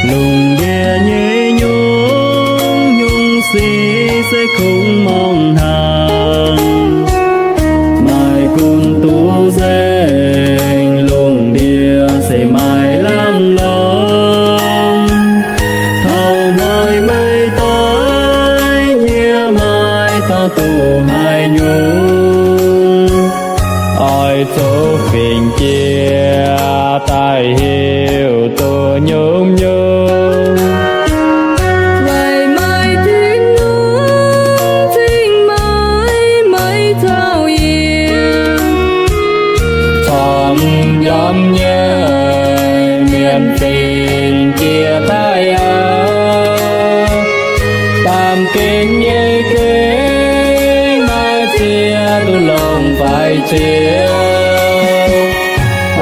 Lungh ndiev nyei nyungc-nyungc sic se kungx morngh hnaangx, maaih gunv duqv nzengc. Lungh ndiev se maaih laangz lorngx, taux hnoi meih doix nyiex maaih dorngx duqv haaix nyungc. Oix zuqc fingx jiex daaih hiuv duqv nyungc-nyungc. Weic maaih Tin-Hungh cingx maaih maiv caux yiem, corc m'njormh nyei mienh fingx jiex daaih aqv. Baamh gen nyei gengh maaih ziex duqv longc faix ziex.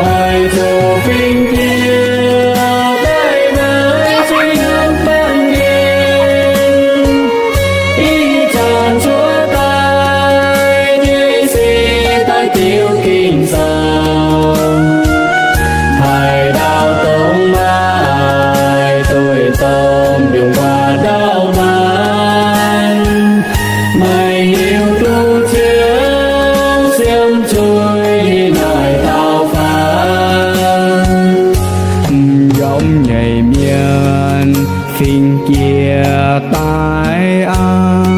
Oix zuqc fingx jiex daaih naaiv zuiz hnamv baamh gen, ih zanc cuotv daaih nyei sic daaih diuc ging-sou. Haaix dauh dongh maaih duih domh mbiungc guaax ndau-mbaanh, meih hiuv duqv ziouc siemv zuiz yiem naaic dauh faanv. M'njormh nyei mienh fingx jiex daaih aqv.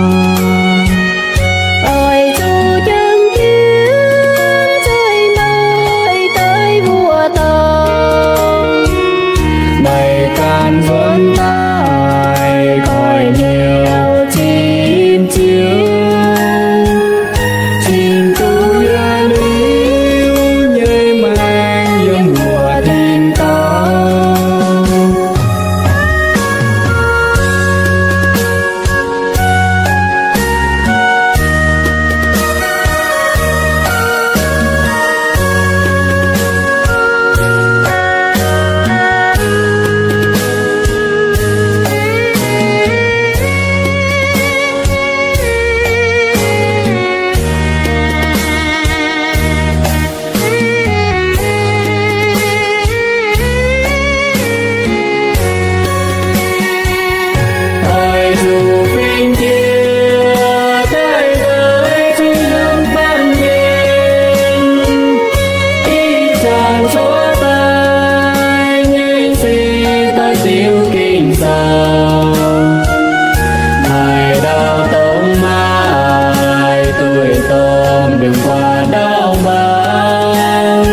Oix zuqc jangx jienv nzengc maaih daaih mbuox dauh, meih ganh nzuonx daaih koiv-hnyouv cingx ziouc, cingx duqv yietc liuz nyei maengc yiem mbuo tin-dorngh. Oix zuqc fingx jiex daaih naaiv zuiz hnamv baamh gen, ih zanc cuotv daaih nyei sic daaih diuc ging-sou. Haaix dauh dongh maaih duih domh mbiungc guaax ndau-mbaanh,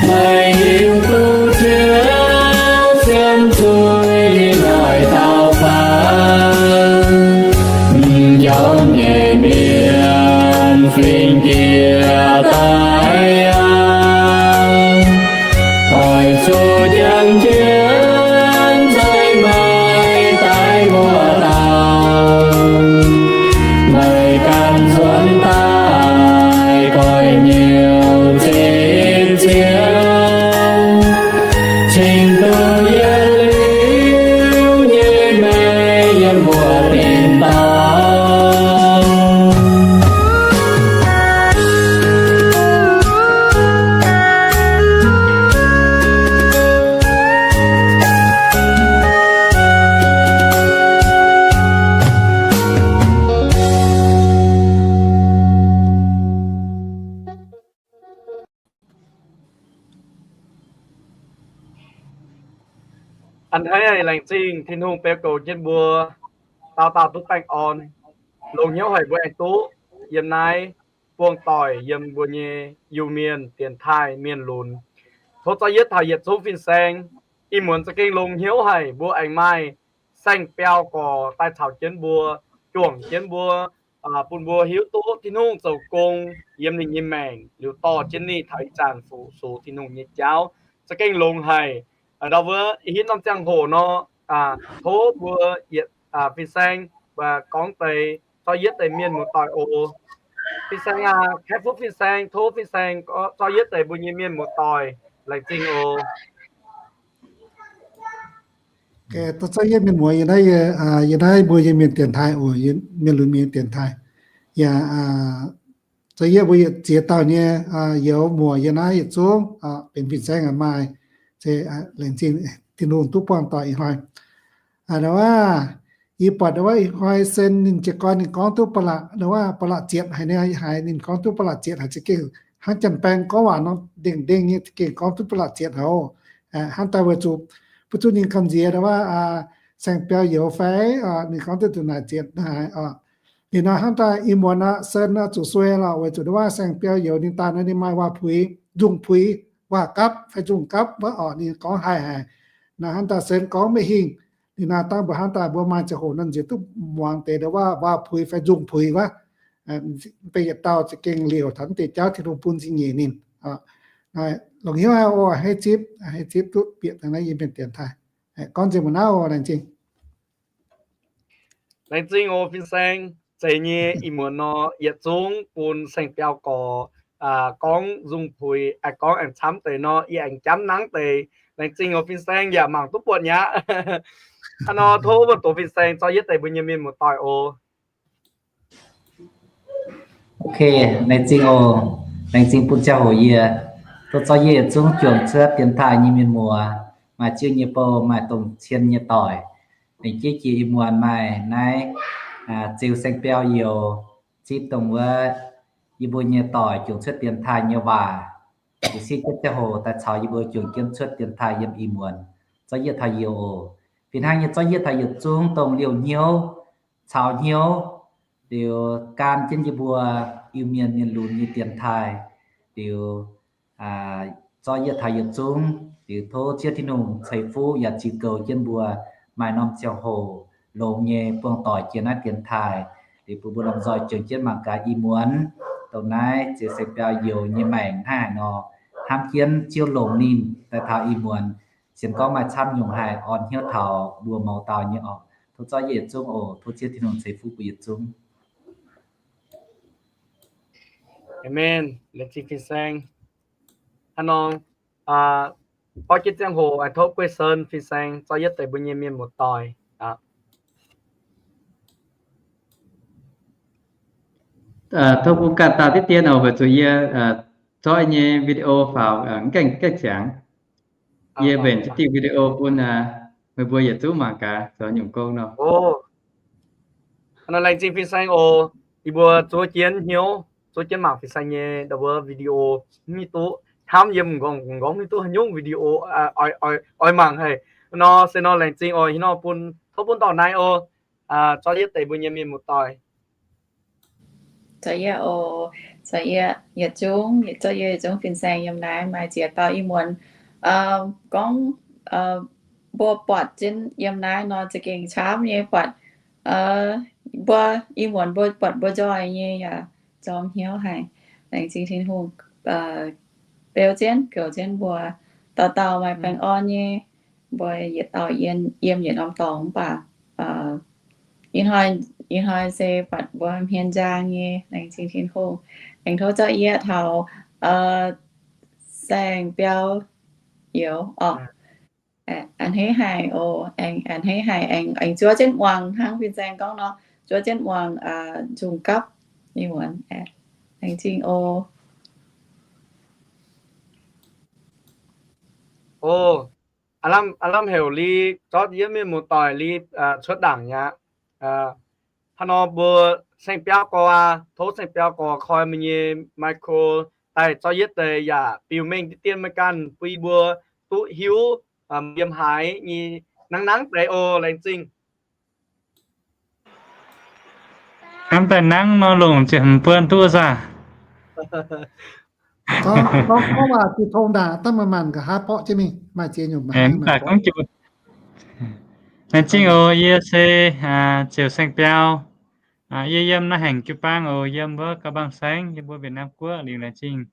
meih hiuv duqv ziouc siemv zuiz yiem naaic dauh faanv. M'njormh nyei mienh fingx jiex daaih aqv. Oix zuqc jangx jienv nzengc maaih daaih mbuox dauh, meih ganh nzuonx daaih koiv-hnyouv cingx ziouc, cingx duqv yietc liuz nyei maengc yiem mbuo tin-dorngh. A'hneiv laengz zingh Tin-Hungh beu goux jienv mbuo dauh dauh duqv baengh orn, longx hnyouv haic mbuo aengx duqv yiem naaiv buangh doic yiem mbuo nyei Iu-Mienh dienx taaih mienh lunx. Tov Zaux Yietv taux yietc zungv fin-saeng, ih muonz za'gengh longx hnyouv haic mbuo aengx maaih saeng-biauv gorx daaih caux jienv mbuo, juangc jienv mbuo, bun mbuo hiuv duqv Tin-Hungh zoux gong yiem ninh nyei maengc liuz dorh jienv ninh taux ih zanc fu-sux Tin-Hungh nyei jauv. Za'gengh longx haic. Ndau wuov ih hitv norm ziangh hoc nor, tov mbuo yietc fin-saeng gorngv deix Zaux Yietv deix mienh muoz-doic oc. Fin-saeng aac, Kaeqv Fuqv fin-saeng, tov fin-saeng Zaux Yietv deix mbuo nyei mienh muoz-doic laengz zingh oc. Zaux Yietv mienh muoz, yie naaiv, yie naaiv mbuo nyei mienh dienx taaih oc, mienh lunx mienh dienx taaih. Yaac Zaux Yietv mbuo yietc ziex dauh nyei youz muoc yie naaiv yietc zungv benx fin-saeng aac maaih, se laengz zingh. Tin-Hungh duqv buangh doic ih hnoi. Ndau wuov, yie buatc ndau wuov ih hnoi sen ninh jiez gorn ninh gorngv duqv ba'laqc, ndau wuov ba'laqc zietc haic, ninh haiz ninh gorngv duqv ba'laqc zietc haic za'gengh hnangv janx-baeng gorngv waac nor, ndengc ndengc nyei za'gengh gorngv duqv ba'laqc zietc haic oc. Hnangv daaih weic zuqc bun zuqc ninh gamh nziex ndau wuov saeng-biauv youz fai ninh gorngv duqv duqv naaic zietc haic oc. Liuz nor hnangv daaih ih muonz aqv, sen aqv, zuqc suei lorqc, weic zuqc ndau wuov saeng-biauv youz ninh daaih nor ninh maaih waac-puix, nzungh puix, waac-gapv fai nzungh gapv wuov oc, ninh gorngv haih haic. Naaiv hnangv daaih sen gorngv maiv hingh. Liuz naaiv dangh mbuo hnangv daaih mbuo maaih ziangh hoc nor nziex duqv muangx deix ndau wuov waac-puix fai nzungh puix wuov, mv baac yietc dauh za'gengh liouc taux mv deix jauv Tin-Hungh bun zingh nyeic ninh. Longc hnyouv aqv oc, hei zipv, hei zipv duqv bieqc daaih naaiv yie mienh dienx taaih. Gorngv nzengc mbuo naaiv oc, laengz zingh. Laengz zingh oc fin-saeng, zeiz nyei ih muonz nor yietc zungv bun saeng-biauv gorx gorngv nzungh puix, gorngv aengx camv deix nor yie aengx jamv nangv deix. Laengz zingh oc fin-saeng, yaac mangc duqv buatc mi'aqv. Hnangv nor tov mbuo doqc fin-saeng zorqv yietv deix mbuo nyei mienh muoz-doic oc. Ok, laengz zingh oc. Laengz zingh bun ziangh hoc yie, tov zorqv yie yietc zungv juangc cuotv dienx taaih nyei mienh muoz, maaih ziouv nyei bou, maaih dongh cien nyei doic. Laengz jeiv jiex ih muonz maaih naaiv ziux saeng-biauv youz zipv dongh wuov yie mbuo nyei doic juangc cuotv dienx taaih nyei waac. Liuz sieqv jienv ziangh hoc daaih caux yie mbuo juangc jienv cuotv dienx taaih yiem ih muonz. Zorqv yietv taux youz oc. Fih hnangv nyei zorqv yietv taux yietc zungv dongh liouh hnyouv, caux hnyouv, liuz gan jienv yie mbuo Iu-Mienh mienh lunx nyei dienx taaih. Liuz zorqv yietv taux yietc zungv, liuz tov Ziouv Tin-Hungh ceix fuqv yaac ziux goux jienv mbuo maaih norm ziangh hoc longx nyei buangh doic jiex naaiv dienx taaih. Liuz bun mbuo lomh nzoih juangc jienv mangc gaax ih muonz dongh naaiv ziux saeng-biauv youz nyei maengc hnangv haaix nor, hnamv jienv Ziouv longc ninh daaih taux ih muonz. Sienx gorngv maaih camv nyungc haih orn hnyouv taux mbuo mouz dauh nyei oc. Tov zorqv yietv yietc zungv oc. Tov Ziouv Tin-Hungh ceix fuqv mbuo yietc zungv. Amen. Laengz zingh fin-saeng. Hnangv nor, borqv jienv ziangh hoc aengx tov guei sen fin-saeng zorqv yietv deix mbuo nyei mienh muoz-doic. Tov bun ganh daaih diqv dien oc, weic zuqc yie zorqv nyei video faaux mv gaengh gaengh ziangx. Yie mbenc jienv diuh video bun meih mbuo yietc zungv mangc gaax zoux nyungc gong nor. Hnangv nor laengz zingh fin-saeng oc. Yie mbuo zuov jienv hnyouv, zuov jienv mangc fin-saeng nyei ndau wuov video. Mv hiuv duqv hnamv yiem m'nqorngv, m'nqorngv mv hiuv duqv haaix nyungc video oix mangc haic. Nor se nor laengz zingh oc. Ih nor bun, tov bun dorh naaiv oc. Zorqv yietv deix mbuo nyei mienh muoz-doic. Zorqv yietv oc. Zorqv yietv yietc zungv, zorqv yietv yietc zungv fin-saeng yiem naaiv maaih ziex dauh ih muonz gorngv mbuo buatc jienv yiem naaiv nor za'gengh camv nyei buatc. Mbuo ih muonz mbuo buatc mbuo nzoih nyei yaac zorng hnyouv haic. Laengz zingh Tin-Hungh beu jienv goux jienv mbuo, dauh dauh maaih baengh orn nyei. Mbuo yietc dauh yiem yietc norm dorngx mv baac ih hnoi se buatc mbuo hmien njaang nyei. Laengz zingh Tin-Hungh. Aengx tov zorqv yietv taux saeng-biauv youz oc. A'hneiv haic oc. Aengx a'hneiv haic, aengx zuov jienv muangx hnangv fin-saeng gorngv nor, zuov jienv muangx nzungh gapv. Ih muonz laengz zingh oc. Aav lamh heuc li zorqv yie mienh muoz-doic li cuotv ndaangc mi'aqv. Hnangv nor mbuo saeng-biauv gorx aac, tov saeng-biauv gorx koi meih nyei micro daaih zorqv yietv deix yaac biux mengh diqv dien meih ganh bun yie mbuo duqv hiuv yiem haaix nyei nangv nangv deix oc. Laengz zingh. Hnamv daaih nangv nor longc ziepc hmz buonv duqv saah? Gorngv waac jiu tong ndaangc, dangh manc-manc nqa'haav borqv jienv mingh, maaih ziex nyungc maaih. Laengz zingh oc. Yie se ziouc saeng-biauv. Yie yiem naaiv haengc jiu-baang oc, yiem wuov Gau Bang Saengv, yiem mbuo Việt Nam Guoqv liuz laengz zingh.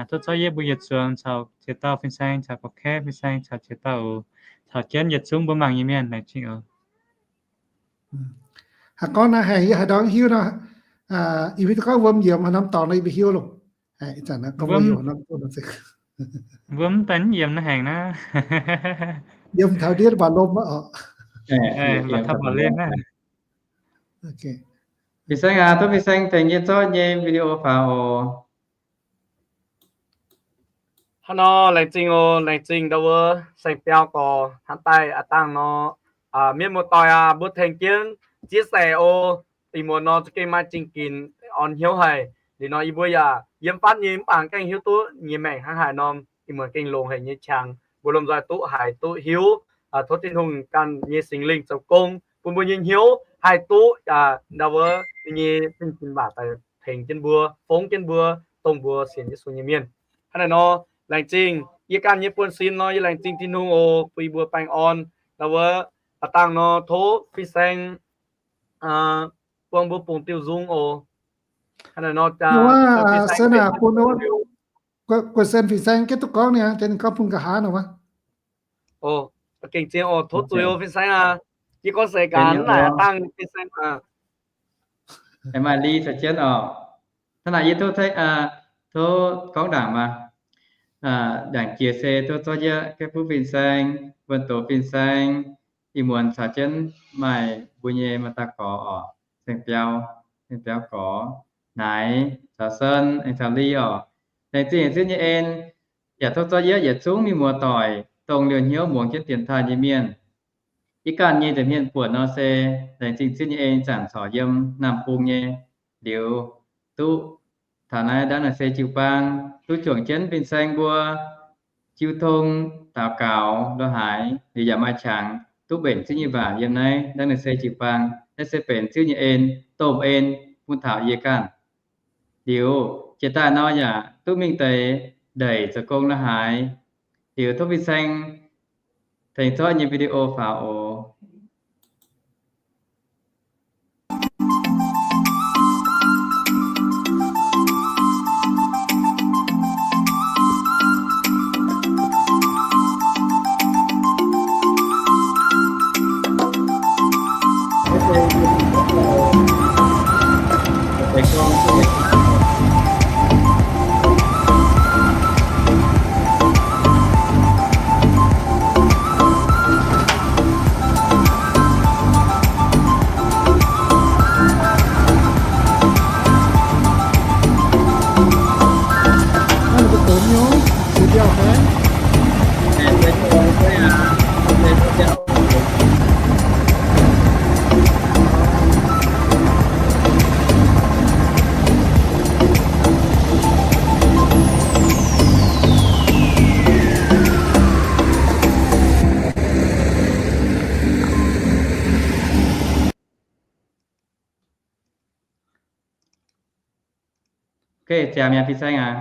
Tov zorqv yie mbuo yietc zuangx caux ziex dauh fin-saeng, caux gorqv-kaeqv fin-saeng, caux ziex dauh oc, caux jienv yietc zungv mbuo mangc nyei mienh laengz zingh oc. Haaix gorngv naaiv haengc yie haaix ndau hiuv nor, yie mbuo gorngv wuom yiemx haaix norm dorngx nor yie mbuo hiuv loh. Wuom daaih mv yiemx naaiv haengc naaiv. Yiem taux ndiev mbaac lom aqv oc. Mbaac taux mbaac lem aqv. Fin-saeng aac, tov fin-saeng tengx yie zorqv nyei video faaux oc. Hnangv nor laengz zingh oc, laengz zingh ndau wuov saeng-biauv gorx hnamv daaih aav dangh nor, mienh muoz-doic aac, mbuo tengx jienv chia sẻ oc. Ih muonz nor za'gengh maaih zingh ginx orn hnyouv haic. Liuz nor yie mbuo yaac yiem fatv nyei mv baac gaengh hiuv duqv nyei maengc hnangv haaix norm, ih muonz gengh longx haic nyei qangx. Mbuo lomh nzoih duqv haiz duqv hiuv, tov Tin-Hungh ganh nyei Singx Lingh zoux gong bun mbuo nyei hnyouv haih duqv ndau wuov ninh nyei zingh ginx waac daaih tengx jienv mbuo, fongv jienv mbuo, dongh mbuo sienx Yesu nyei mienh. Hnangv naaiv nor, laengz zingh yie ganh nyei buonv-sin nor, yie laengz zingh Tin-Hungh oc, bun yie mbuo baengh orn. Ndau wuov aav dangh nor tov fin-saeng buang mbuo bungx diuh nzung oc. Hnangv naaiv nor, guoqv sen fin-saeng gengh duqv gorngv niaa, ninh gorngv bun nqa'haav nor wuov. Gengh zien oc, tov zuiz oc fin-saeng aac. Yie gorngv seix gaax naaic dangh fin-saeng aac. Maaih li caux jienv oc. Hnangv naaic yie tov, tov gorngv ndaangc maah. Ndaangc jiex se tov zorqv yie gaeqv fuqv fin-saeng, wuonh doz fin-saeng, ih muonz caux jienv maaih mbuo nyei maaih dauh gorx oc, saeng-biauv, saeng-biauv gorx, naaic caux Sen aengx caux Li oc. Laengz zingh Ziouv nyei en, yaac tov zorqv yie yietc zungv mienh muoz-doic, dongh liouh hnyouv muangx jienv dienx taaih nyei mienh. Yie ganh nyei nza'hmien buonc nor se laengz zingh Ziouv nyei en zanc corc yiem Naamh Bung nyei liuz, duqv taux naaiv Ndaangc Naaiv Se jiu-baang, duqv juangc jienv fin-saeng mbuo jiu tong, daux gaux, lorz haaix liuz yaac maaih qangx duqv mbenc Ziouv nyei waac yiem naaiv Ndaangc Naaiv Se jiu-baang. Naaiv se benx Ziouv nyei en, domh en bun taux yie ganh. Liuz jiex daaih nor yaac duqv mingh deix ndeic zoux gong lorz haaix. Liuz tov fin-saeng tengx zorqv nyei video faaux oc. Ok, ziangx mi'aqv, fin-saeng aac.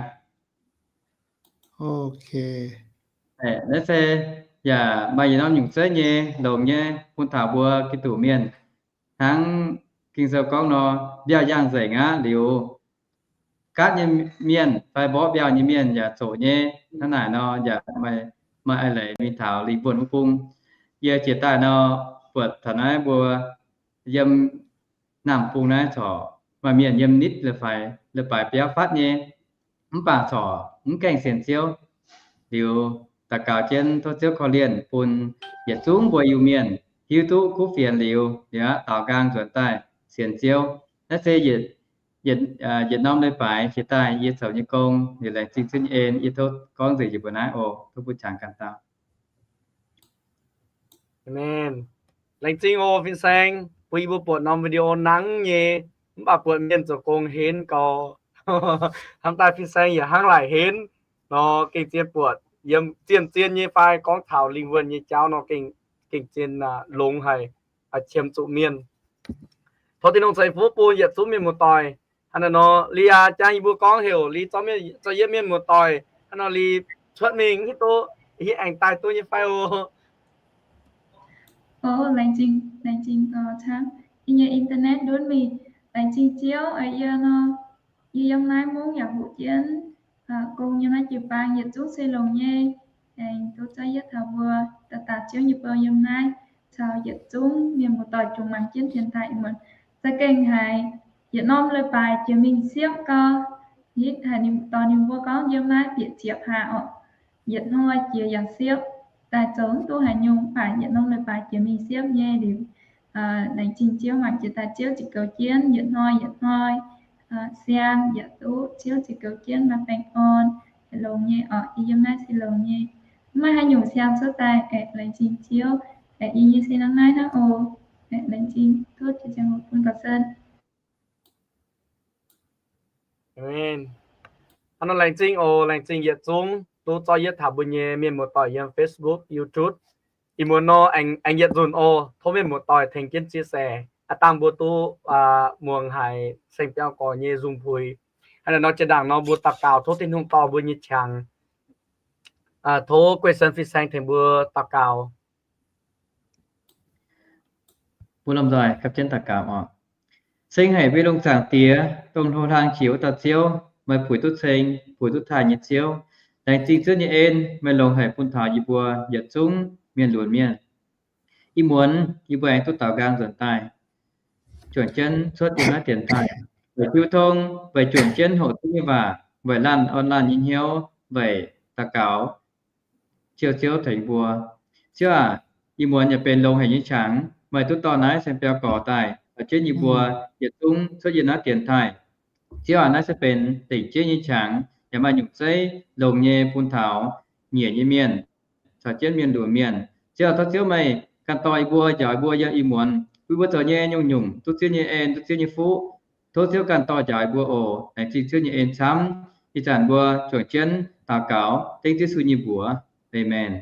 Ok. Naaiv se yaac maaih yietc norm nyungc zeiv nyei longx nyei bun taux mbuo Giduc mienh. Hnangv Ging-Sou gorngv nor, mbiauh yangh nzengc aqv liuz, gaatv nyei mienh fai mborqv mbiauh nyei mienh yaac zoqc nyei. Hnangv naaic nor yaac maaih a'leiz mingh taux lingh wuonh wuov bung. Yie jiex daaih nor, buatc taux naaiv mbuo yiem Naamh Bung naaiv corc maaih mienh yiem nitv leiz-baaix biauv fatv nyei, mv baac corc mv gaengh sienx Ziouv. Liuz daux gaux jienv tov Ziouv korv-lienh bun yietc zungv mbuo Iu-Mienh hiuv duqv kuv fienx liuz, liuz aqv daaux nqaang nzuonx daaih sienx Ziouv. Naaiv se yietc norm leiz-baaix jiex daaih yie zoux nyei gong. Liuz laengz zingh Ziouv nyei en, yie tov gorngv nzengc njiec mbuo naaiv oc. Tov bun qangx ganh dauh. Amen. Laengz zingh oc fin-saeng, bun yie mbuo buatc norm video nangv nyei, mv baac buatc mienh zoux gong henv gau. Hnamv daaih fin-saeng yaac hnangv laaic henv nor, gengh zien buatc yiem zien-zien nyei fai gorngv taux lingh wuonh nyei jauv nor, gengh zien longx haic, qiemx zuqc mienh. Tov Tin-Hungh ceix fuqv bun yietc zungv mienh muoz-doic. Hnangv naaiv nor, Li aac, jangx yie mbuo gorngv heuc Li zorqv yietc mienh muoz-doic hnangv nor, Li cuotv mingh hiuv duqv, hiuv aengx daaih duqv nyei fai oc. Laengz zingh, laengz zingh camv. Yie nyei internet ndutv mingh. Laengz zingh Ziouv, yie nor, yie yiem naaiv mungv yaac hoqc jienv gong yiem naaiv jiu-baang yietc zungv se longx nyei. Aengx duqv zorqv yietv taux mbuo daaih daaih Ziouv nyei bou yiem naaiv, caux yietc zungv mienh muoz-doic jomc mangc jienv dienx taaih ih muonz. Za'gengh haiz yietc norm leiz-baaix jiex mingh siepv gau. Hitv haic ninh dorh ninh mbuo gorngv yiem naaiv bieqc ziepc hlaax orqc. Yietc hnoi jiex yaac siepv, daaih zoux mv duqv haaix nyungc, mv baac yietc norm leiz-baaix jiex mingh siepv nyei liuz, laengz zingh Ziouv mangc jiex daaih Ziouv ziqc goux jienv yietc hnoi yietc hnoi, siang yaac duqv Ziouv ziqc goux jienv maaih baengh orn. longx nyei oc. Yie yiem naaiv se longx nyei. Mv maaih haaix nyungc siang cuotv daaih. Aeqv, laengz zingh Ziouv. Aeqv, yie nyei se hnangv naaiv hnangv oc. Aeqv, laengz zingh, tov jiex ziangh hoc bun gauh zanh. Amen. Hnangv nor laengz zingh oc, laengz zingh yietc zungv duqv zorqv yietv taux mbuo nyei mienh muoz-doic yiem Facebook, YouTube. Ih muonz nor aengx, aengx yietc nzunc oc, tov mienh muoz-doic tengx jienv chia sẻ, aa, dangh mbuo duqv, aa, muangx haic saeng biauv gorx nyei nzung puix. Hnangv naaiv nor, jiex ndaangc nor mbuo daux gaux tov Tin-Hungh dorh mbuo nyei qangx. Aa, tov Guei Sen Fin-Saeng tengx mbuo daux gaux. Mbuo lomh nzoih gapv jienv daux gaux oc. Ceng haic mbuo lungh zaangc Diex, dongh hlo hlang jiex wuov dauh Ziouv, meih puix duqv ceng, puix duqv taaih nyei Ziouv. Laengz zingh Ziouv nyei en, meih longx haic bun taux yie mbuo yietc zungv mienh lunx mienh. Ih muonz yie mbuo aengx duqv daaux nqaang nzuonx daaih, juangc jienv cuotv yiem naaiv dienx taaih, weic jiu tong, weic juangc jienv hoqc Ziouv nyei waac, weic laanh orn laanh nyei hnyouv, weic daux gaux, Ziouv, Ziouv tengx mbuo. Ziouv aac, ih muonz yaac benx longx haic nyei qangx, meih duqv dorh naaiv saeng biauv gorx daaih caux jienv yie mbuo yietc zungv cuotv yiem naaiv dienx taaih. Ziouv aac, naaiv se benx dengc jeiv nyei qangx, yaac maaih nyungc zeiv longx nyei bun taux nyiec nyei mienh caux jienv mienh lunx mienh. Ziouv aac, tov Ziouv meih ganh dorh yie mbuo, njaaux yie mbuo yiem ih muonz, bun mbuo zoux nyei nyungc-nyungc duqv Ziouv nyei en, duqv Ziouv nyei fuqv. Tov Ziouv ganh dorh njaaux yie mbuo oc. Laengz zingh Ziouv nyei en camv. Ih zanc mbuo juangc jienv daux gaux dengv Yesu nyei mbuox. Aamen.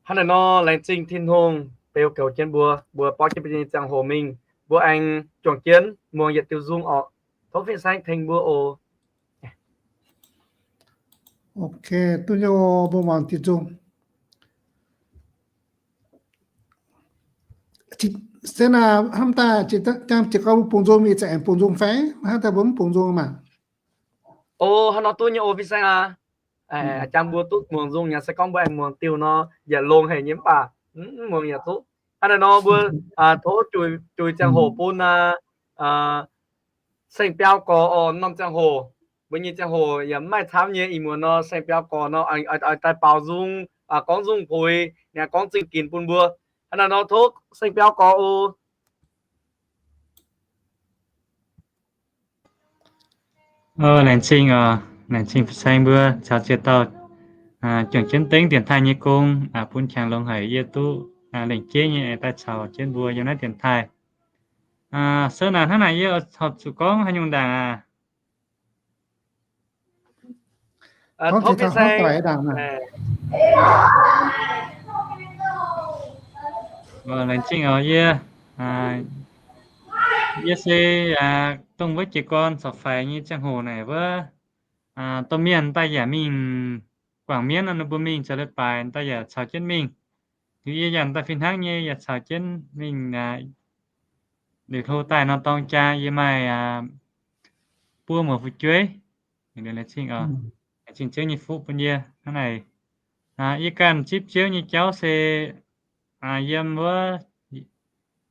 Hnangv naaiv nor, laengz zingh Tin-Hungh beu goux jienv mbuo, mbuo borqv jienv mbuo nyei ziangh hoc mingh, mbuo aengx juangc jienv muangx yietc diuh nzung orqc. Tov fin-saeng tengx mbuo oc. Ok, duqv nyei, mbuo muangx diuh nzung. Se naaic hnamv daaih jangx jiez gorn mbuo bungx nzung, mingh za'eix bungx nzung fai hnangv daaih mbuo mv bungx nzung maah? O, hnangv nor duqv nyei o, fin-saeng aac. Jangx mbuo duqv muangx nzung nyei, se gorngv mbuo aengx muangx diuh nor, yietc longx haic nyei mv baac mv muangx yaac duqv. Hnangv naaiv nor mbuo tov juix ziangh hoc bun saeng biauv gorx oc. Norm ziangh hoc, mbuo nyei ziangh hoc yaac mv maaih camv nyei. Ih muonz nor saeng biauv gorx nor oix daaih baaux nzung, gorngv nzung puix, ninh gorngv zingh ginx bun mbuo. Hnangv naaiv nor tov saeng biauv gorx oc. Laengz zingh oc, laengz zingh fin-saeng mbuo caux ziex dauh juangc jienv dengv dienx taaih nyei gong, bun qangx longx haic yie duqv lengc jeiv nyei daaih caux jienv mbuo yiem naaiv dienx taaih. Sou naaic hnangv naaic yie horpc zuqc gorngv haaix nyungc ndaangc aac? Laengz zingh oc yie. Yie se dongh wuov jiez gorn corc faix nyei ziangh hoc naaic wuov, domh mienh daaih yaac mingh guangc mienv nor, ninh mbuo mingh zoux leiz-baaix daaih yaac caux jienv mingh. Liuz yie yaac daaih fih hnangv nyei yaac caux jienv mingh. Liuz hlo daaih nor dorng jaa yie maaih buo muoz fu'jueiv. Laengz zingh Ziouv nyei fuqv bun yie hnangv naaic. Yie ganh zipv Ziouv nyei jauv se yiem wuov